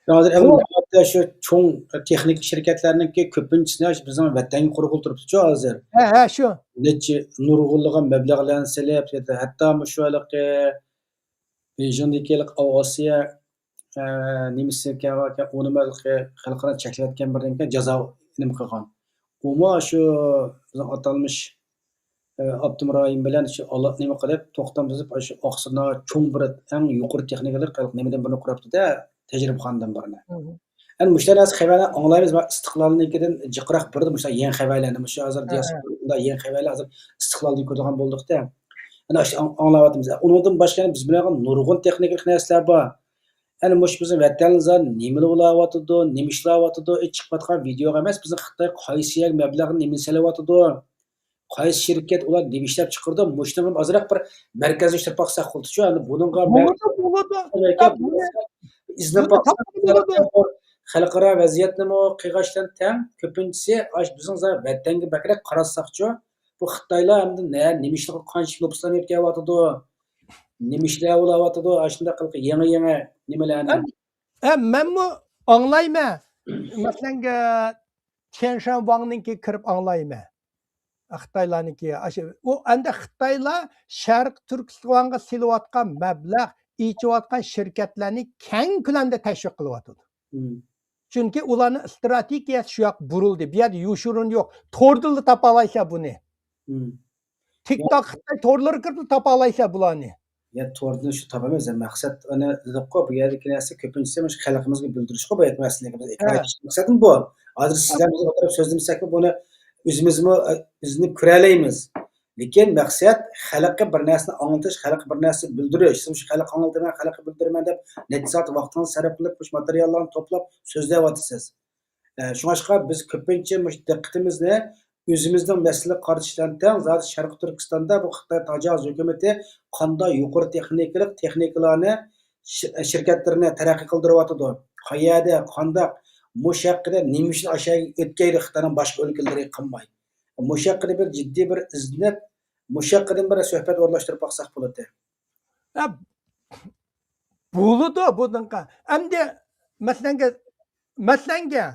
ھازىر ئەمدى بۇ نۆۋەتتە شۇ چوڭ تېخنىكا شىركەتلەرنىڭكى كۆپىنچىسىنى بىزنىڭ ۋەتەنگە قۇرغىلى تۇرۇپتۇچۇ ھازىر. ھە، ھە، شۇ. نەچچە نۇرغۇنلىغان مەبلەغلەرنى سېلىپ، ھەتتا مۇشۇ ھېلىقى بېيجىڭدىكى ھېلىقى ئاۋىئاتسىيە، ئە، نېمىسى ئىكەن، ئۇنىمۇ ھېلىقى خەلقئارا چەكلىۋەتكەن بىر نېمە ئىكەن، جازا نېمە قىلغان. ئۇمۇ شۇ بىزنىڭ ئاتالمىش ئاپتونوم رايون بىلەن شۇ ئالا-، نېمە قىلىپ، توختام تۈزۈپ، شۇ ئاقسۇدا چوڭ بىر ئەڭ يۇقىرى تېخنىكىلىق نېمىدىن بىرنى قۇرۇپتۇ-دە، تەجرىبىخانىدىن بىرنى. مم. ئەنە مۇشۇنداق نەرسە خەۋەرلەر ئاڭلايمىز، مانا ئىستىقلالنىڭكىدىن جىقراق بىردە مۇشۇنداق يېڭى خەۋەرلەرنى، مۇشۇ ھازىر ھە، ھە. دىياسپورا يېڭى خەۋەرلەر ھازىر ئىستىقلالدىن كۆرىدىغان بولدۇق-دە. ئەنە شۇ ئاڭ-، ئاڭلاۋاتىمىز. ئۇنىڭدىن باشقا يەنە بىز بىلىدىغان نۇرغۇن تېخنىكىلىق نەرسىلەر بار. ئەنە مۇشۇ بىزنىڭ ۋەتەنلىزار نېمىلا بولاۋاتىدۇ، نېمە ئىشلەۋاتىدۇ، ئى، چىقىۋاتقان ۋىدېئوغا ئەمەس، بىزنىڭ خىتاي قايسى يەرگە مەبلەغنى نېمىنى سېلىۋاتىدۇ، قايسى شىركەت ئۇلار نېمە ئىشلەپ چىقىرىدۇ، مۇشۇنىڭغا ئازراق بىر مەركەزلەشتۈرۈپ باقساق بولىدۇچۇ. ئەمدى بۇنىڭغا بولىدۇ، بولىدۇ. يا، بۇنى ئىزدەپ بۇنى باقساق، تاپقىلى بولىدۇ. خەلقئارا ۋەزىيەتنىمۇ قىلغاچلان تەڭ، كۆپىنچىسى ئاش بىزنىڭ زا-، ۋەتەنگە بەكرەك قاراتساقچۇ. بۇ خىتايلار ئەمدى نە، نېمە ئىشلارغا قانچە نوپۇسلارنى يۆتكەۋاتىدۇ؟ نېمە ئىشلار بولۇۋاتىدۇ؟ ئاشۇنداق قىلىپ يېڭى، يېڭى نېمىلەرنى. ھە، مەنمۇ ئاڭلايمەن. مەسىلەن، تيەنشەن ۋاڭنىڭكى كىرىپ ئاڭلايمەن. خىتايلارنىڭكى، ئاشۇ، ئۇ ئەمدى خىتايلار شەرقىي تۈركىستانغا سېلىۋاتقان مەبلەغ، ئېچىۋاتقان شىركەتلەرنى كەڭ كۆلەمدە تەشۋىق قىلىۋاتىدۇ. مم. چۈنكى ئۇلارنىڭ ئىستراتېگىيەسى شۇ ياققا بۇرۇلدى. بۇ يەردە يوشۇرۇن يوق. توردىنلا تاپالايسىلەر بۇنى. مم. تىك توك، خىتاي تورلىرىغا كىرىپلا تاپالايسىلەر بۇلارنى. يا، توردىن شۇ تاپىمىز. مەقسەت، ئانا، دېدۇققۇ، بۇ يەردىكى نەرسە كۆپىنچىسى مۇشۇ خەلقىمىزگە بىلدۈرۈشقۇ، بۇ يەردىكى مەسىلىنى. بىز، ھە، مەقسەتمۇ بۇ. ھازىر سىزلەر بىلەن ئولتۇرۇپ سۆزلىمىسەكمۇ، بۇنى ئۆزىمىزمۇ، ئە، ئىزدىنىپ كۆرەلەيمىز. لېكىن مەقسەت خەلققە بىر نەرسىنى ئاڭلىتىش، خەلققە بىر نەرسە بىلدۈرۈش. سىز مۇشۇ خەلققە ئاڭلىتىمەن، خەلققە بىلدۈرىمەن دەپ نەچچە سائەت ۋاقتىڭىزنى سەرپ قىلىپ، مۇشۇ ماتېرىياللارنى توپلاپ سۆزلەۋاتىسىز. ئە، شۇڭلاشقا بىز كۆپىنچە مۇشۇ دىققىتىمىزنى ئۆزىمىزنىڭ مەسىلىگە قارىتىش بىلەن تەڭ، زادى شەرقىي تۈركىستاندا بۇ خىتاي تاجاۋۇز ھۆكۈمىتى قانداق يۇقىرى تېخنىكىلىق تېخنىكىلارنى، ش-، شىركەتلىرىنى تەرەققىي قىلدۇرۇۋاتىدۇ، قەيەردە، قانداق، مۇشۇ ھەققىدە نېمە ئۈچۈن ئاشۇ يەرگە ئۆتكەيدۇ خىتاينىڭ باشقا ئۆلكىلىرى قىلماي؟ مۇشۇ ھەققىدە بىر جىددىي بىر ئىزدىنىپ، مۇشۇ ھەققىدىن بىر سۆھبەت ئورۇنلاشتۇرۇپ باقساق بولاتتى. ھە، بولىدۇ بۇنىڭغا. ئەمدى مەسىلەنگە، مەسىلەنگە،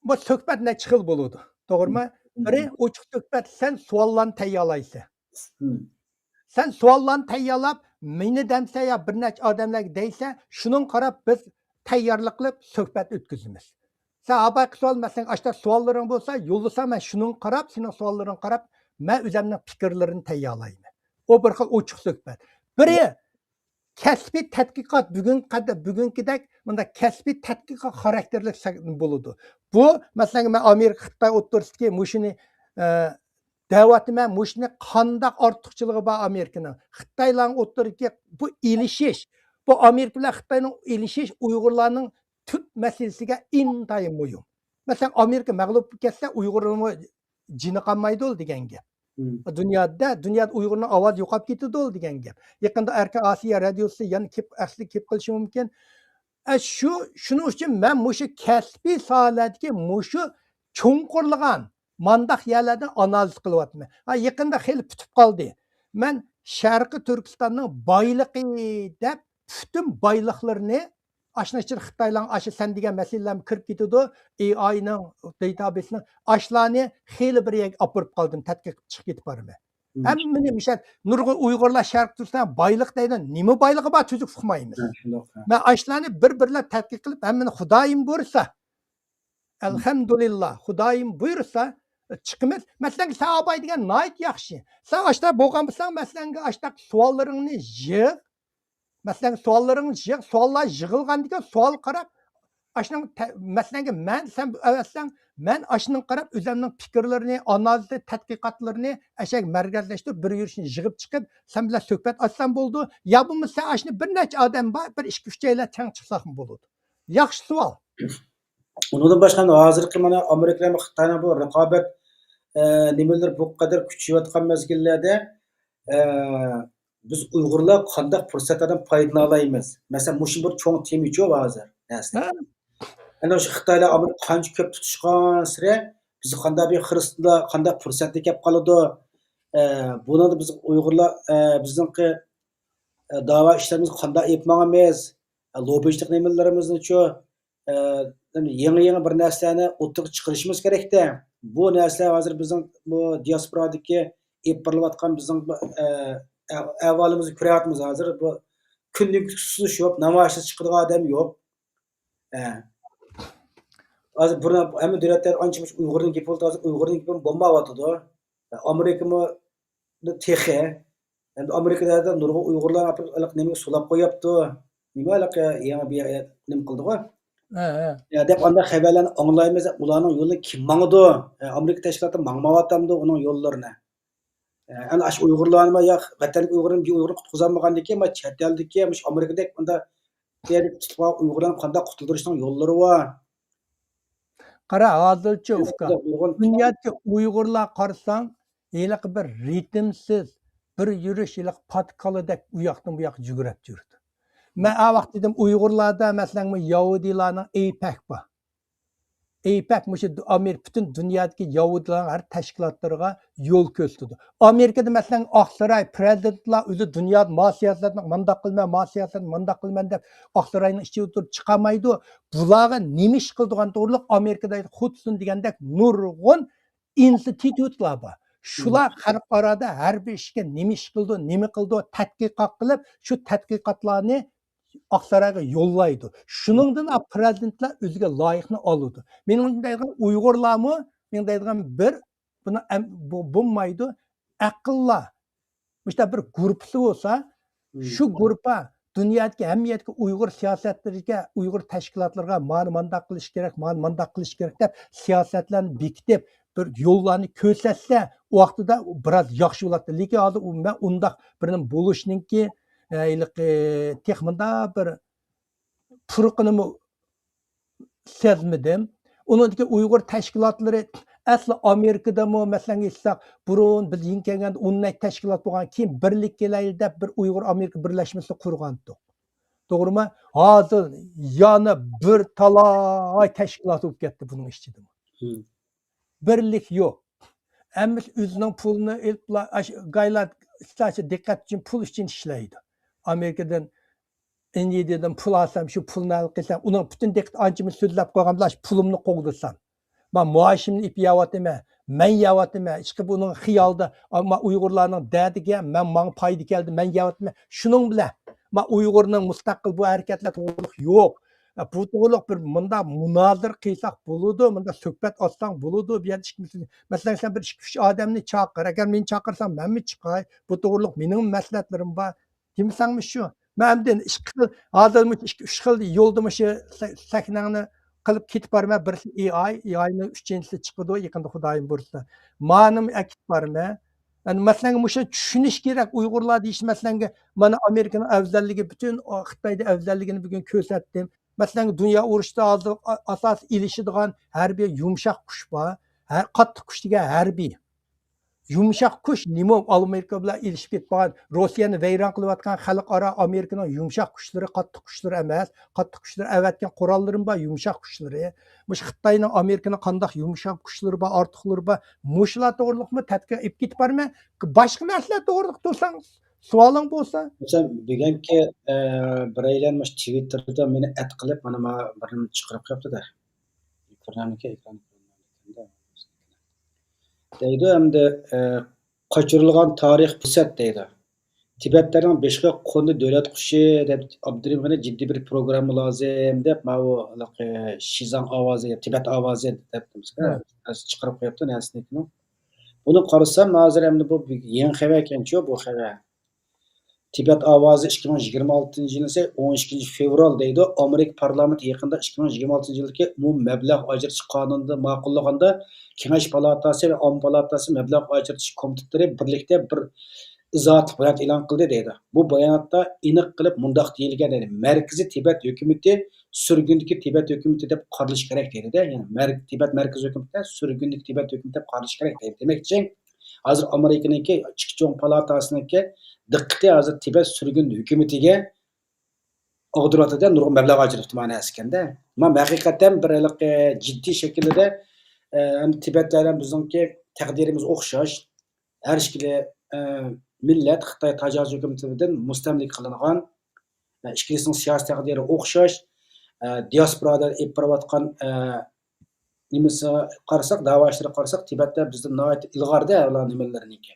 بۇ سۆھبەت نەچچە خىل بولىدۇ، توغرىمۇ؟ بىرى ئوچۇق سۆھبەت، سەن سوئاللارنى تەييارلايسەن. مم. سەن سوئاللارنى تەييارلاپ، مېنى دەمسە يا بىر نەچچە ئادەملەرگە دەيسە، شۇنىڭغا قاراپ بىز تەييارلىق قىلىپ سۆھبەت ئۆتكۈزىمىز. سەن ھاۋايقى سوئال، مەسىلەن، ئاشۇنداق سوئاللىرىڭ بولسا، يوللىسا، مەن شۇنىڭغا قاراپ، سېنىڭ سوئاللىرىڭغا قاراپ، مەن ئۆزۈمنىڭ پىكىرلىرىنى تەييارلايمەن. ئۇ بىر خىل ئوچۇق سۆھبەت. بىرى كەسپىي تەتقىقات، بۈگۈنكى قەدەر، بۈگۈنكىدەك مۇنداق كەسپىي تەتقىقات خاراكتېرلىك سە-، بولىدۇ. بۇ، مەسىلەن، مەن ئامېرىكا، خىتاي ئوتتۇرىسىدىكى مۇشۇنى، ئە، دەۋاتىمەن، مۇشۇنى قانداق ئارتۇقچىلىقى بار ئامېرىكىنىڭ؟ خىتايلارنىڭ ئوتتۇرىدىكى بۇ ئېلىشىش، بۇ ئامېرىكا بىلەن خىتاينىڭ ئېلىشىش ئۇيغۇرلارنىڭ تۈپ مەسىلىسىگە ئىنتايىن مۇھىم. مەسىلەن، ئامېرىكا مەغلۇپ بولۇپ كەتسە، ئۇيغۇرلارمۇ جېنى قالمايدۇ دېگەن گەپ. مم. دۇنيادا، دۇنيادا ئۇيغۇرنىڭ ئاۋازى يوقاپ كېتىدۇ دېگەن گەپ. يېقىندا ئەركىن ئاسىيا رادىيوسى يەنە كېپ-، ئەسلىگە كېلىپ قېلىشى مۇمكىن. ئە، شۇ، شۇنىڭ ئۈچۈن مەن مۇشۇ كەسپىي ساھەلەردىكى مۇشۇ چوڭقۇرلىغان مانداق يەرلەردىن ئانالىز قىلىۋاتىمەن. ھا، يېقىندا خېلى پۈتۈپ قالدى. مەن شەرقىي تۈركىستاننىڭ بايلىقى دەپ پۈتۈن بايلىقلىرىنى، ئاشۇنىڭ ئىچىدە خىتايلارنىڭ ئاشۇ سەن دېگەن مەسىلىلەرمۇ كىرىپ كېتىدۇ، ئېي ئاينىڭ، دېتابېيسنىڭ، ئاشۇلارنى خېلى بىر يەرگە ئاپىرىپ قالدىم، تەتقىق قىلىپ چىقىپ كېتىپ بارىمەن. مم. ھەممىنى مىشەل، نۇرغۇن ئۇيغۇرلار شەرقىي تۈركىستان بايلىق دەيدۇ، نېمە بايلىقى بار تۈزۈك ئۇقمايمىز. ھە، شۇنداق، ھە. مەن ئاشۇلارنى بىر-بىرلەپ تەتقىق قىلىپ، ھەممىنى خۇدايىم بۇيرۇسا، ئەلھەمدۇلىللا، خۇدايىم بۇيرۇسا، چىقىمىز. مەسىلەن، سەن ئاباي دېگەن ناھايىتى ياخشى. سەن ئاشتا بولغان بولساڭ، مەسىلەن، ئاشتا سوئاللىرىڭنى يىغ. مەسىلەن، سوئاللىرىڭنى يىغ، سوئاللار يىغىلغاندىن كېيىن سوئال قاراپ، ئاشۇنىڭ تە-، مەسىلەنگە مەن، سەن ئەۋەتسەڭ، مەن ئاشۇنىڭغا قاراپ ئۆزۈمنىڭ پىكىرلىرىنى، ئانالىزنى، تەتقىقاتلىرىنى ئەشەگە مەركەزلەشتۈرۈپ، بىر يۈرۈشنى يىغىپ چىقىپ، سەن بىلەن سۆھبەت ئاچسام بولىدۇ. يا بولمىسا، سەن ئاشۇنى بىر نەچچە ئادەم بار، بىر ئىككى-ئۈچەيلەن تەڭ چىقساقمۇ بولىدۇ. ياخشى سوئال. ئۇنىڭدىن باشقا، ھازىرقى مانا ئامېرىكا بىلەن خىتاينىڭ بۇ رىقابەت، ئە، نېمىلىرى بۇ قەدەر كۈچىيىۋاتقان مەزگىللەردە، ئە، بىز ئۇيغۇرلار قانداق پۇرسەتلەردىن پايدىلىنالايمىز؟ مەسىلەن، مۇشۇ بىر چوڭ تېمىچۇ ھازىر نەرسە. ھە. ئەنە شۇ خىتايلار ئامېرىكا قانچە كۆپ تۇتۇشقانسېرى، بىز قانداق بىر خىرىستىنلار قانداق پۇرسەتكە كەپ قالىدۇ؟ ئە، بۇنىڭدا بىز ئۇيغۇرلار، ئە، بىزنىڭكى، ئە، داۋا ئىشلىرىمىزنى قانداق ئېلىپ ماڭىمىز؟ ئە، لوببىچىلىق نېمىلىرىمىزنىچۇ؟ ئە، يېڭى، يېڭى بىر نەرسىلەرنى ئوتتۇرىغا چىقىرىشىمىز كېرەكتە. بۇ نەرسىلەر ھازىر بىزنىڭ بۇ دىياسپورادىكى ئېلىپ بېرىلىۋاتقان بىزنىڭ بۇ، ئە، ئە-، ئەھۋالىمىزنى كۆرۈۋاتىمىز ھازىر. بۇ كۈندىن كۈنگە سۇسلىشىپ، نامايىشقا چىقىدىغان ئادەم يوق. ئە. ھازىر بۇرۇن ھەممە دۆلەتلەردە ئانچە مۇنچە ئۇيغۇرنىڭ گېپى بولدى، ھازىر ئۇيغۇرنىڭ گېپى بولمايۋاتىدۇ. ئامېرىكىمۇ تېخى. ئەمدى ئامېرىكىدا نۇرغۇن ئۇيغۇرلار ئاپىرىپ، ھېلىقى نېمىگە سولاپ قويۇپتۇ. نېمە ھېلىقى يېڭى بىر نېمە قىلدىغۇ؟ ھە، ھە. يا دەپ ئانداق خەۋەرلەرنى ئاڭلايمىز، ئۇلارنىڭ يولىنى كىم ماڭىدۇ؟ ئە، ئامېرىكا تەشكىلاتى ماڭمايۋاتامدۇ ئۇنىڭ يوللىرىنى؟ ئە، ئەنە ئاشۇ ئۇيغۇرلارنىمۇ يا ۋەتەندىكى ئۇيغۇرنى بىر ئۇيغۇرنى قۇتقۇزالمىغاندىكىن، مانا چەت ئەلدىكى، مۇشۇ ئامېرىكىدەك ئۇنداق يەردە تۇتۇپ قالغان ئۇيغۇرلارنى قانداق قۇتۇلدۇرۇشنىڭ يوللىرى بار؟ قارا، ھازىرچە، ئۇكا، دۇنيادىكى ئۇيغۇرلار قارىساڭ، ھېلىقى بىر رىتىمسىز، بىر يۈرۈش ھېلىقى پات كالىدەك ئۇ ياقتىن بۇ ياققا يۈگۈرۈپ يۈرىدۇ. مەن ئا ۋاقىت دېدىم، ئۇيغۇرلاردا، مەسىلەن، يەھۇدىيلارنىڭ ئەيپەك بار. ئەيپەك مۇشۇ ئامېرىكا پۈتۈن دۇنيادىكى يەھۇدىيلارنىڭ ھەر تەشكىلاتلىرىغا يول كۆرسىتىدۇ. ئامېرىكىدا، مەسىلەن، ئاقساراي، پرېزىدېنتلار ئۆزى دۇنيادا ما سىياسەتنى مانداق قىلىمەن، ما سىياسەتنى مانداق قىلىمەن دەپ ئاقساراينىڭ ئىچىگە ئولتۇرۇپ چىقالمايدۇ. بۇلارغا نېمە ئىش قىلىدىغان توغرىلىق ئامېرىكىدا خۇدسون دېگەندەك نۇرغۇن ئىنستىتۇتلار بار. شۇلار خەلقئارادا ھەر بىر ئىشكە نېمە ئىش قىلىدۇ، نېمە قىلىدۇ، تەتقىقات قىلىپ، شۇ تەتقىقاتلارنى ئاقسارايغا يوللايدۇ. شۇنىڭدىن پرېزىدېنتلار ئۆزىگە لايىقنى ئالىدۇ. مېنىڭ دەيدىغان ئۇيغۇرلارمۇ، مېنىڭ دەيدىغان بىر، بۇنى ئەم-، بۇ بولمايدۇ. ئەقىللا مۇشۇنداق بىر گۇرۇپپىسى بولسا، شۇ گۇرۇپپا دۇنيادىكى ھەممە يەردىكى ئۇيغۇر سىياسەتلىرىگە، ئۇيغۇر تەشكىلاتلىرىغا مانا مانداق قىلىش كېرەك، مانا مانداق قىلىش كېرەك دەپ سىياسەتلەرنى بېكىتىپ، بىر يوللارنى كۆرسەتسە، ئۇ ۋاقتىدا بىراز ياخشى بولاتتى. لېكىن ھازىر ئۇ، مەن ئۇنداق بىرنېمە بولۇشنىڭكى، ئە، ھېلىقى تېخى مۇنداق بىر پۇرىقىنىمۇ سەزمىدىم. ئۇنىڭدىكى ئۇيغۇر تەشكىلاتلىرى ئەسلى ئامېرىكىدىمۇ، مەسىلەن، ئېيتساق، بۇرۇن بىز يېڭى كەلگەندە ئون نەچچە تەشكىلات بولغان، كېيىن بىرلىك كېلەيلى دەپ بىر ئۇيغۇر ئامېرىكا بىرلەشمىسى قۇرغانتۇق. توغرىمۇ؟ ھازىر يەنە بىر تالاي تەشكىلات بولۇپ كەتتى بۇنىڭ ئىچىدىمۇ. بىرلىك يوق. ھەممىسى ئۆزىنىڭ پۇلىنى ئېلىپلا، ئاش-، گايلار ئىستاشى دىققەت ئۈچۈن، پۇل ئۈچۈن ئىشلەيدۇ. ئامېرىكىدىن، ئىندىيەدىن پۇل ئالسام، شۇ پۇلنى ھەل قىلسام، ئۇنىڭ پۈتۈن دىققىتى ئانچە مۇنچە سۆزلەپ قويغان بىلەن، شۇ پۇلۇمنى قوغدىسام، ما مائاشىمنى ئېلىپ يەۋاتىمەن، مەن يەۋاتىمەن. ئىشقىلىپ ئۇنىڭ خىيالىدا، ما ئۇيغۇرلارنىڭ دەردىگە مەن، ماڭا پايدا كەلدى، مەن يەۋاتىمەن. شۇنىڭ بىلەن ما ئۇيغۇرنىڭ مۇستەقىل بۇ ھەرىكەتلەر توغرۇلۇق يوق. بۇ توغرۇلۇق بىر مۇنداق مۇنازىرە قىلساق بولىدۇ، مۇنداق سۆھبەت ئاچساڭ بولىدۇ. بۇ يەردە ئىككى مىسال، مەسىلەن، سەن بىر ئىككى ئۈچ ئادەمنى چاقىر. ئەگەر مېنى چاقىرساڭ، مەنمۇ چىقاي. بۇ توغرۇلۇق مېنىڭ مەسلىھەتلىرىم بار. دېمىسەڭمۇ شۇ. مەن ئەمدى ئىككى خىل، ھازىر مۇشۇ ئىككى، ئۈچ خىل يولدا مۇشۇ سە-، سەھنەڭنى قىلىپ كېتىپ بارىمەن. بىرسى ئېئاي، ئېئاينىڭ ئۈچىنچىسى چىقىدۇ يېقىندا، خۇدايىم بۇيرۇسا. مانىمۇ ئەكېتىپ بارىمەن. يەنى مەسىلەنگە مۇشۇ چۈشىنىش كېرەك ئۇيغۇرلار دېيىش مەسىلەنگە، مانا ئامېرىكىنىڭ ئەۋزەللىكى، پۈتۈن خىتايدا ئەۋزەللىكىنى بۈگۈن كۆرسەتتىم. مەسىلەن، دۇنيا ئۇرۇشىدا ھازىر ئا-، ئاساسىي ئېلىشىدىغان ھەربىي يۇمشاق كۈچ بار. ھە، قاتتىق كۈچ دېگەن ھەربىي. يۇمشاق كۈچ نېمە؟ ئامېرىكا بىلەن ئېلىشىپ كېتىپ قالغان، روسىيەنى ۋەيران قىلىۋاتقان خەلقئارا ئامېرىكىنىڭ يۇمشاق كۈچلىرى، قاتتىق كۈچلىرى ئەمەس. قاتتىق كۈچلىرى ئەۋەتكەن قوراللىرىمۇ بار، يۇمشاق كۈچلىرى. مۇشۇ خىتاينىڭ، ئامېرىكىنىڭ قانداق يۇمشاق كۈچلىرى بار، ئارتۇقلىرى بار، مۇشۇلار توغرۇلۇقمۇ تەتقىق ئېلىپ كېتىپ بارىمەن. باشقا نەرسىلەر توغرىلىق تۇرساڭ، سوئالىڭ بولسا. مەسىلەن، بۈگۈنكى، ئە، بىرەيلەن مۇشۇ تىۋىتتېردا مېنى ئەت قىلىپ، مانا، ما بىر نېمە چىقىرىپ قويۇپتۇ-دە. كۆرۈنەمدىكىن، ئېكران كۆرۈنەمدىكىن-دە. دەيدۇ ئەمدى، ئە، قاچۇرۇلغان تارىخ پۇرسەت دەيدۇ. تىبەتلەرنىڭ بېشىغا قوندى دۆلەت قۇشى دەپ، ئابدۇرېھىم غېنى جىددىي بىر پروگرامما لازىم دەپ، ماۋۇ ھېلىقى شىزاڭ ئاۋازى، تىبەت ئاۋازى دەپ چىقىرىپ قويۇپتۇ نەرسىنىڭكىنى. بۇنى قارىسام، ھازىر ئەمدى بۇ يېڭى خەۋەر ئىكەنچۇ، بۇ خەۋەر. تىبەت ئاۋازى ئىككى مىڭ يىگىرمە ئالتىنچى يىلى ئون ئىككىنچى فېۋرال دەيدۇ، ئامېرىكا پارلامېنتى يېقىندا ئىككى مىڭ يىگىرمە ئالتىنچى يىلدىكى ئومۇمىي مەبلەغ ئاجرىتىش قانۇنىنى ماقۇللىغاندا، كېڭەش پالاتاسى ۋە ئامما پالاتاسى مەبلەغ ئاجرىتىش كومىتېتلىرى بىرلىكتە بىر ئىزاھاتلىق بايانات ئېلان قىلدى دەيدۇ. بۇ باياناتتا ئېنىق قىلىپ مۇنداق دېيىلگەن دەيدۇ، مەركىزىي تىبەت ھۆكۈمىتى سۈرگۈندىكى تىبەت ھۆكۈمىتى دەپ قارىلىشى كېرەك دەيدۇ. يەنى مەر-، تىبەت مەركىزىي ھۆكۈمىتى سۈرگۈندىكى تىبەت ھۆكۈمىتى دەپ قارىلىشى كېرەك دەيدۇ. دېمەكچى، ھازىر ئامېرىكىنىڭكى ئىككى چوڭ پالاتاسىنىڭكى دىققىتى ھازىر تىبەت سۈرگۈن ھۆكۈمىتىگە ئاغدۇرۇۋاتىدۇ، نۇرغۇن مەبلەغ ئاجرىتىپتۇ مانا ئەسكەندە. مانا ھەقىقەتەن بىر ھېلىقى جىددىي شەكىلدە، ئە، تىبەتلەر بىلەن بىزنىڭكى تەقدىرىمىز ئوخشاش. ھەر ئىككىلى، ئە، مىللەت خىتاي تاجاۋۇز ھۆكۈمىتىدىن مۇستەملىكە قىلىنغان، ئە، ئىككىلىسىنىڭ سىياسىي تەقدىرى ئوخشاش. ئە، دىياسپورادا ئېلىپ بېرىۋاتقان، ئە، نېمىسىگە قارىساق، داۋا ئىشلىرىغا قارىساق، تىبەتلەر بىزدىن ناھايىتى ئىلغاردا ئۇلار نېمىلىرىنىڭكى.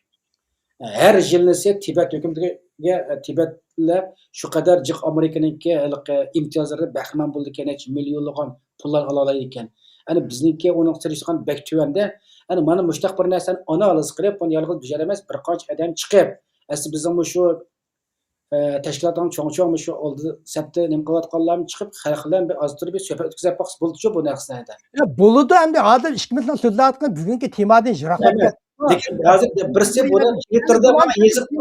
ھەر يىلنىسى تىبەت ھۆكۈمىتىگە، تىبەتلەر شۇ قەدەر جىق ئامېرىكىنىڭكى ھېلىقى ئىمتىيازلىرىدىن بەھرىمەن بولىدىكەن، نەچچە مىليونلىغان پۇللارنى ئالالايدىكەن. ئەنە بىزنىڭكى ئۇنىڭغا سېلىشتۇرغاندا بەك تۆۋەندە. ئەنە مانا مۇشۇنداق بىر نەرسىنى ئانالىز قىلىپ، بۇنى يالغۇز بېجىرەلمەس، بىر قانچە ئادەم چىقىپ، ئەسلى بىزنىڭ مۇشۇ ئە، تەشكىلاتنىڭ چوڭ-چوڭ مۇشۇ ئالدى سەپتە نېمە قىلىۋاتقانلارمۇ چىقىپ، خەلق بىلەن بىر ئاز تۇرۇپ بىر سۆھبەت ئۆتكۈزۈپ باقسا بولىدۇچۇ بۇ نەرسىلەردە. يا، بولىدۇ ئەمدى، ھازىر ئىككىمىزنىڭ سۆزلەۋاتقىنى بۈگۈنكى تېمادىن يىراقلاپ كەتتى. لېكىن ھازىر بىرسى بۇنى تىۋىتتېردا ماڭا يېزىپتۇ.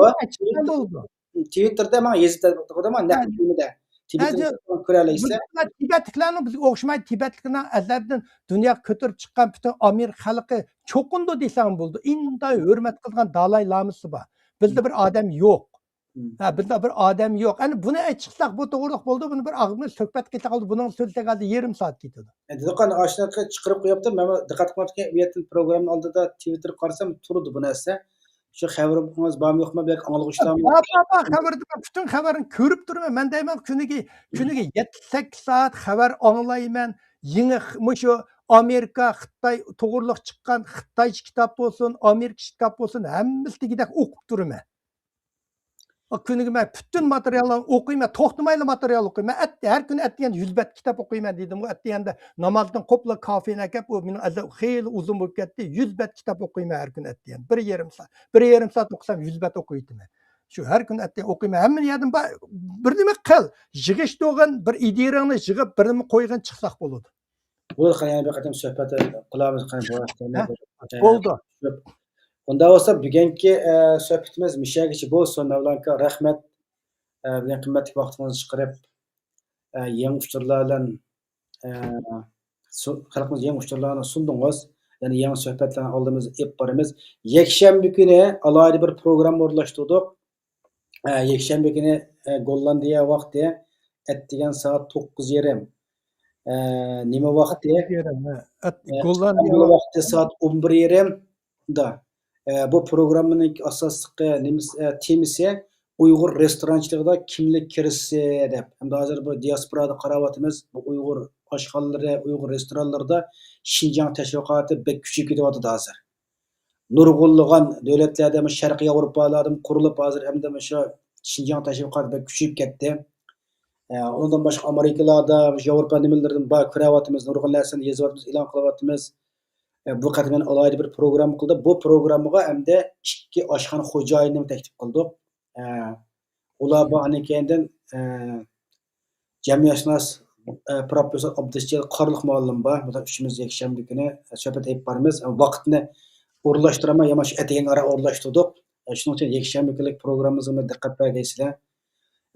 تىۋىتتېردا ماڭا يېزىپتۇ، نەق تۈگمىدە. تىۋىتتېردا كۆرەلەيسىلەر. تىبەتلىكلەرنىڭ بىزگە ئوخشىمايدۇ. تىبەتلىكلەرنىڭ ئەزەلدىن دۇنياغا كۆتۈرۈپ چىققان پۈتۈن ئامېرىكا خەلقى چوقۇندى دېسەڭ بولىدۇ. ئىنتايىن ھۆرمەت قىلىدىغان دالاي لامىسى بار. بىزدە بىر ئادەم يوق. ھە، بۇنداق بىر ئادەم يوق. ئەنە بۇنى ئېيتىپ چىقساق، بۇ توغرىلىق بولدى. بۇنى بىر ئاغزىمىز سۆھبەت قىلساق بولدى. بۇنىڭ سۆزلىسەك ھازىر يېرىم سائەت كېتىدۇ. ئە، دېدىقان، ئاشۇنى چىقىرىپ قويۇپتۇ. مەن دىققەت قىلماپتىكەن. ئۇ يەردىن پروگرامما ئالدىدا تىۋىتتېر قارىسام، تۇرىدۇ بۇ نەرسە. شۇ خەۋىرىڭىز بارمۇ يوقمۇ؟ بەلكى ئاڭلىغۇچىلارمۇ بار، بار، بار، خەۋەردە بار. پۈتۈن خەۋەرنى كۆرۈپ تۇرىمەن. مەن دەيمەن، كۈنىگە، كۈنىگە يەتتە سەككىز سائەت خەۋەر ئاڭلايمەن. يېڭى خ-، مۇشۇ ئامېرىكا، خىتاي توغرۇلۇق چىققان خىتايچە كىتاب بولسۇن، ئامېرىكىچە كىتاب بولسۇن، ھەممىسى دېگۈدەك ئوقۇپ تۇرىمەن. ئا، كۈنىگە مەن پۈتۈن ماتېرىياللارنى ئوقۇيمەن، توختىمايلا ماتېرىيال ئوقۇيمەن. ئەت-، ھەر كۈنى ئەتىگەندە يۈز بەت كىتاب ئوقۇيمەن دېدىمغۇ. ئەتىگەندە نامازدىن قوپلا كافېنى ئەكەپ، ئۇ مېنىڭ ئەزە-، خېلى ئۇزۇن بولۇپ كەتتى. يۈز بەت كىتاب ئوقۇيمەن ھەر كۈنى ئەتىگەندە. بىر يېرىم سائەت، بىر يېرىم سائەت ئوقۇسام، يۈز بەت ئوقۇيتىمەن. شۇ ھەر كۈنى ئەتىگەندە ئوقۇيمەن. ھەممە يەردىن بار، بىر نېمە قىل، يىغىشتۇرغىن، بىر ئىدىيەڭنى يىغىپ، بىر نېمە قويغىن، چىقساق بولىدۇ. بولدى، قېنى، يەنە بىر قېتىم سۆھبەت قىلىمىز، قېنى، بۇ ھەقتە ھە؟ بىر، ئە، بولدى. ئۇندا بولسا بۈگۈنكى، ئە، سۆھبىتىمىز مۇشۇ يەرگىچە بولسۇن، مەۋلان ئاكا، رەھمەت. ئە، بۈگۈن قىممەتلىك ۋاقتىڭىزنى چىقىرىپ، ئە، يېڭى ئۇچۇرلار بىلەن، ئە، سۇ-، خەلقىمىزگە يېڭى ئۇچۇرلارنى سۇندىڭىز. يەنى يېڭى سۆھبەتلەرنى ئالدىمىزغا ئېلىپ بارىمىز. يەكشەنبە كۈنى ئالاھىدە بىر پروگرامما ئورۇنلاشتۇردۇق. ئە، يەكشەنبە كۈنى، ئە، گوللاندىيە ۋاقتى، ئەتىگەن سائەت توققۇز يېرىم. ئە، نېمە ۋاقتى؟ توققۇز يېرىم، ھە. ئەت-، ئە، گوللاندىيە ئىستانبۇل ۋاقتى. ۋاقتى سائەت ئون بىر يېرىم دا. ئە، بۇ پروگراممىنىڭ ئاساسلىقى نېمىسى، ئە، تېمىسى ئۇيغۇر رېستورانچىلىقىدا كىملىك كىرىزىسى دەپ. ھەمدە ھازىر بۇ دىياسپورادا قاراۋاتىمىز. بۇ ئۇيغۇر ئاشخانىلىرى، ئۇيغۇر رېستورانلىرىدا شىنجاڭ تەشۋىقاتى بەك كۈچىيىپ كېتىۋاتىدۇ ھازىر. نۇرغۇنلىغان دۆلەتلەردە، مۇشۇ شەرقىي ياۋروپالاردىمۇ قۇرۇلۇپ، ھازىر ئەمدى مۇشۇ شىنجاڭ تەشۋىقاتى بەك كۈچىيىپ كەتتى. ئە، ئۇنىڭدىن باشقا ئامېرىكىلاردا، مۇشۇ ياۋروپا نېمىلىرىدىن بار كۆرۈۋاتىمىز، نۇرغۇن نەرسىنى يېزىۋاتىمىز، ئېلان قىلىۋاتىمىز. ئە، بۇ قېتىم يەنە ئالاھىدە بىر پروگرامما قىلدى. بۇ پروگراممىغا ئەمدى ئىككى ئاشخانا خوجايىنىنى تەكلىپ قىلدۇق. ئە، ئۇلار بار، ئاندىن كېيىندىن، ئە، جەمئىيەتشۇناس، ئە، پروفېسسور ئابدۇسجېلىل قارلىق مۇئەللىم بار. بۇلار ئۈچىمىز يەكشەنبە كۈنى سۆھبەت ئېلىپ بارىمىز. ۋاقىتنى ئورۇنلاشتۇرالماي، يامان شۇ ئەتىگەنگە ئارا ئورۇنلاشتۇردۇق. ئە، شۇنىڭ ئۈچۈن يەكشەنبە كۈنلۈك پروگراممىمىزغا دىققەت بەرگەيسىلەر.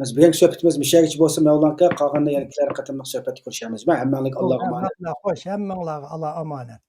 بىز بۈگۈنكى سۆھبىتىمىز مۇشۇ يەرگىچە بولسۇن، مەۋلان ئاكا. قالغاندا يەنە كېلەر قېتىملىق سۆھبەتتە كۆرۈشەرمىز. ھەممەڭلارگە ئاللاغا ئامانەت. ھەممەڭلارغا، خوش، ھەممەڭلارغا ئاللا ئامانەت.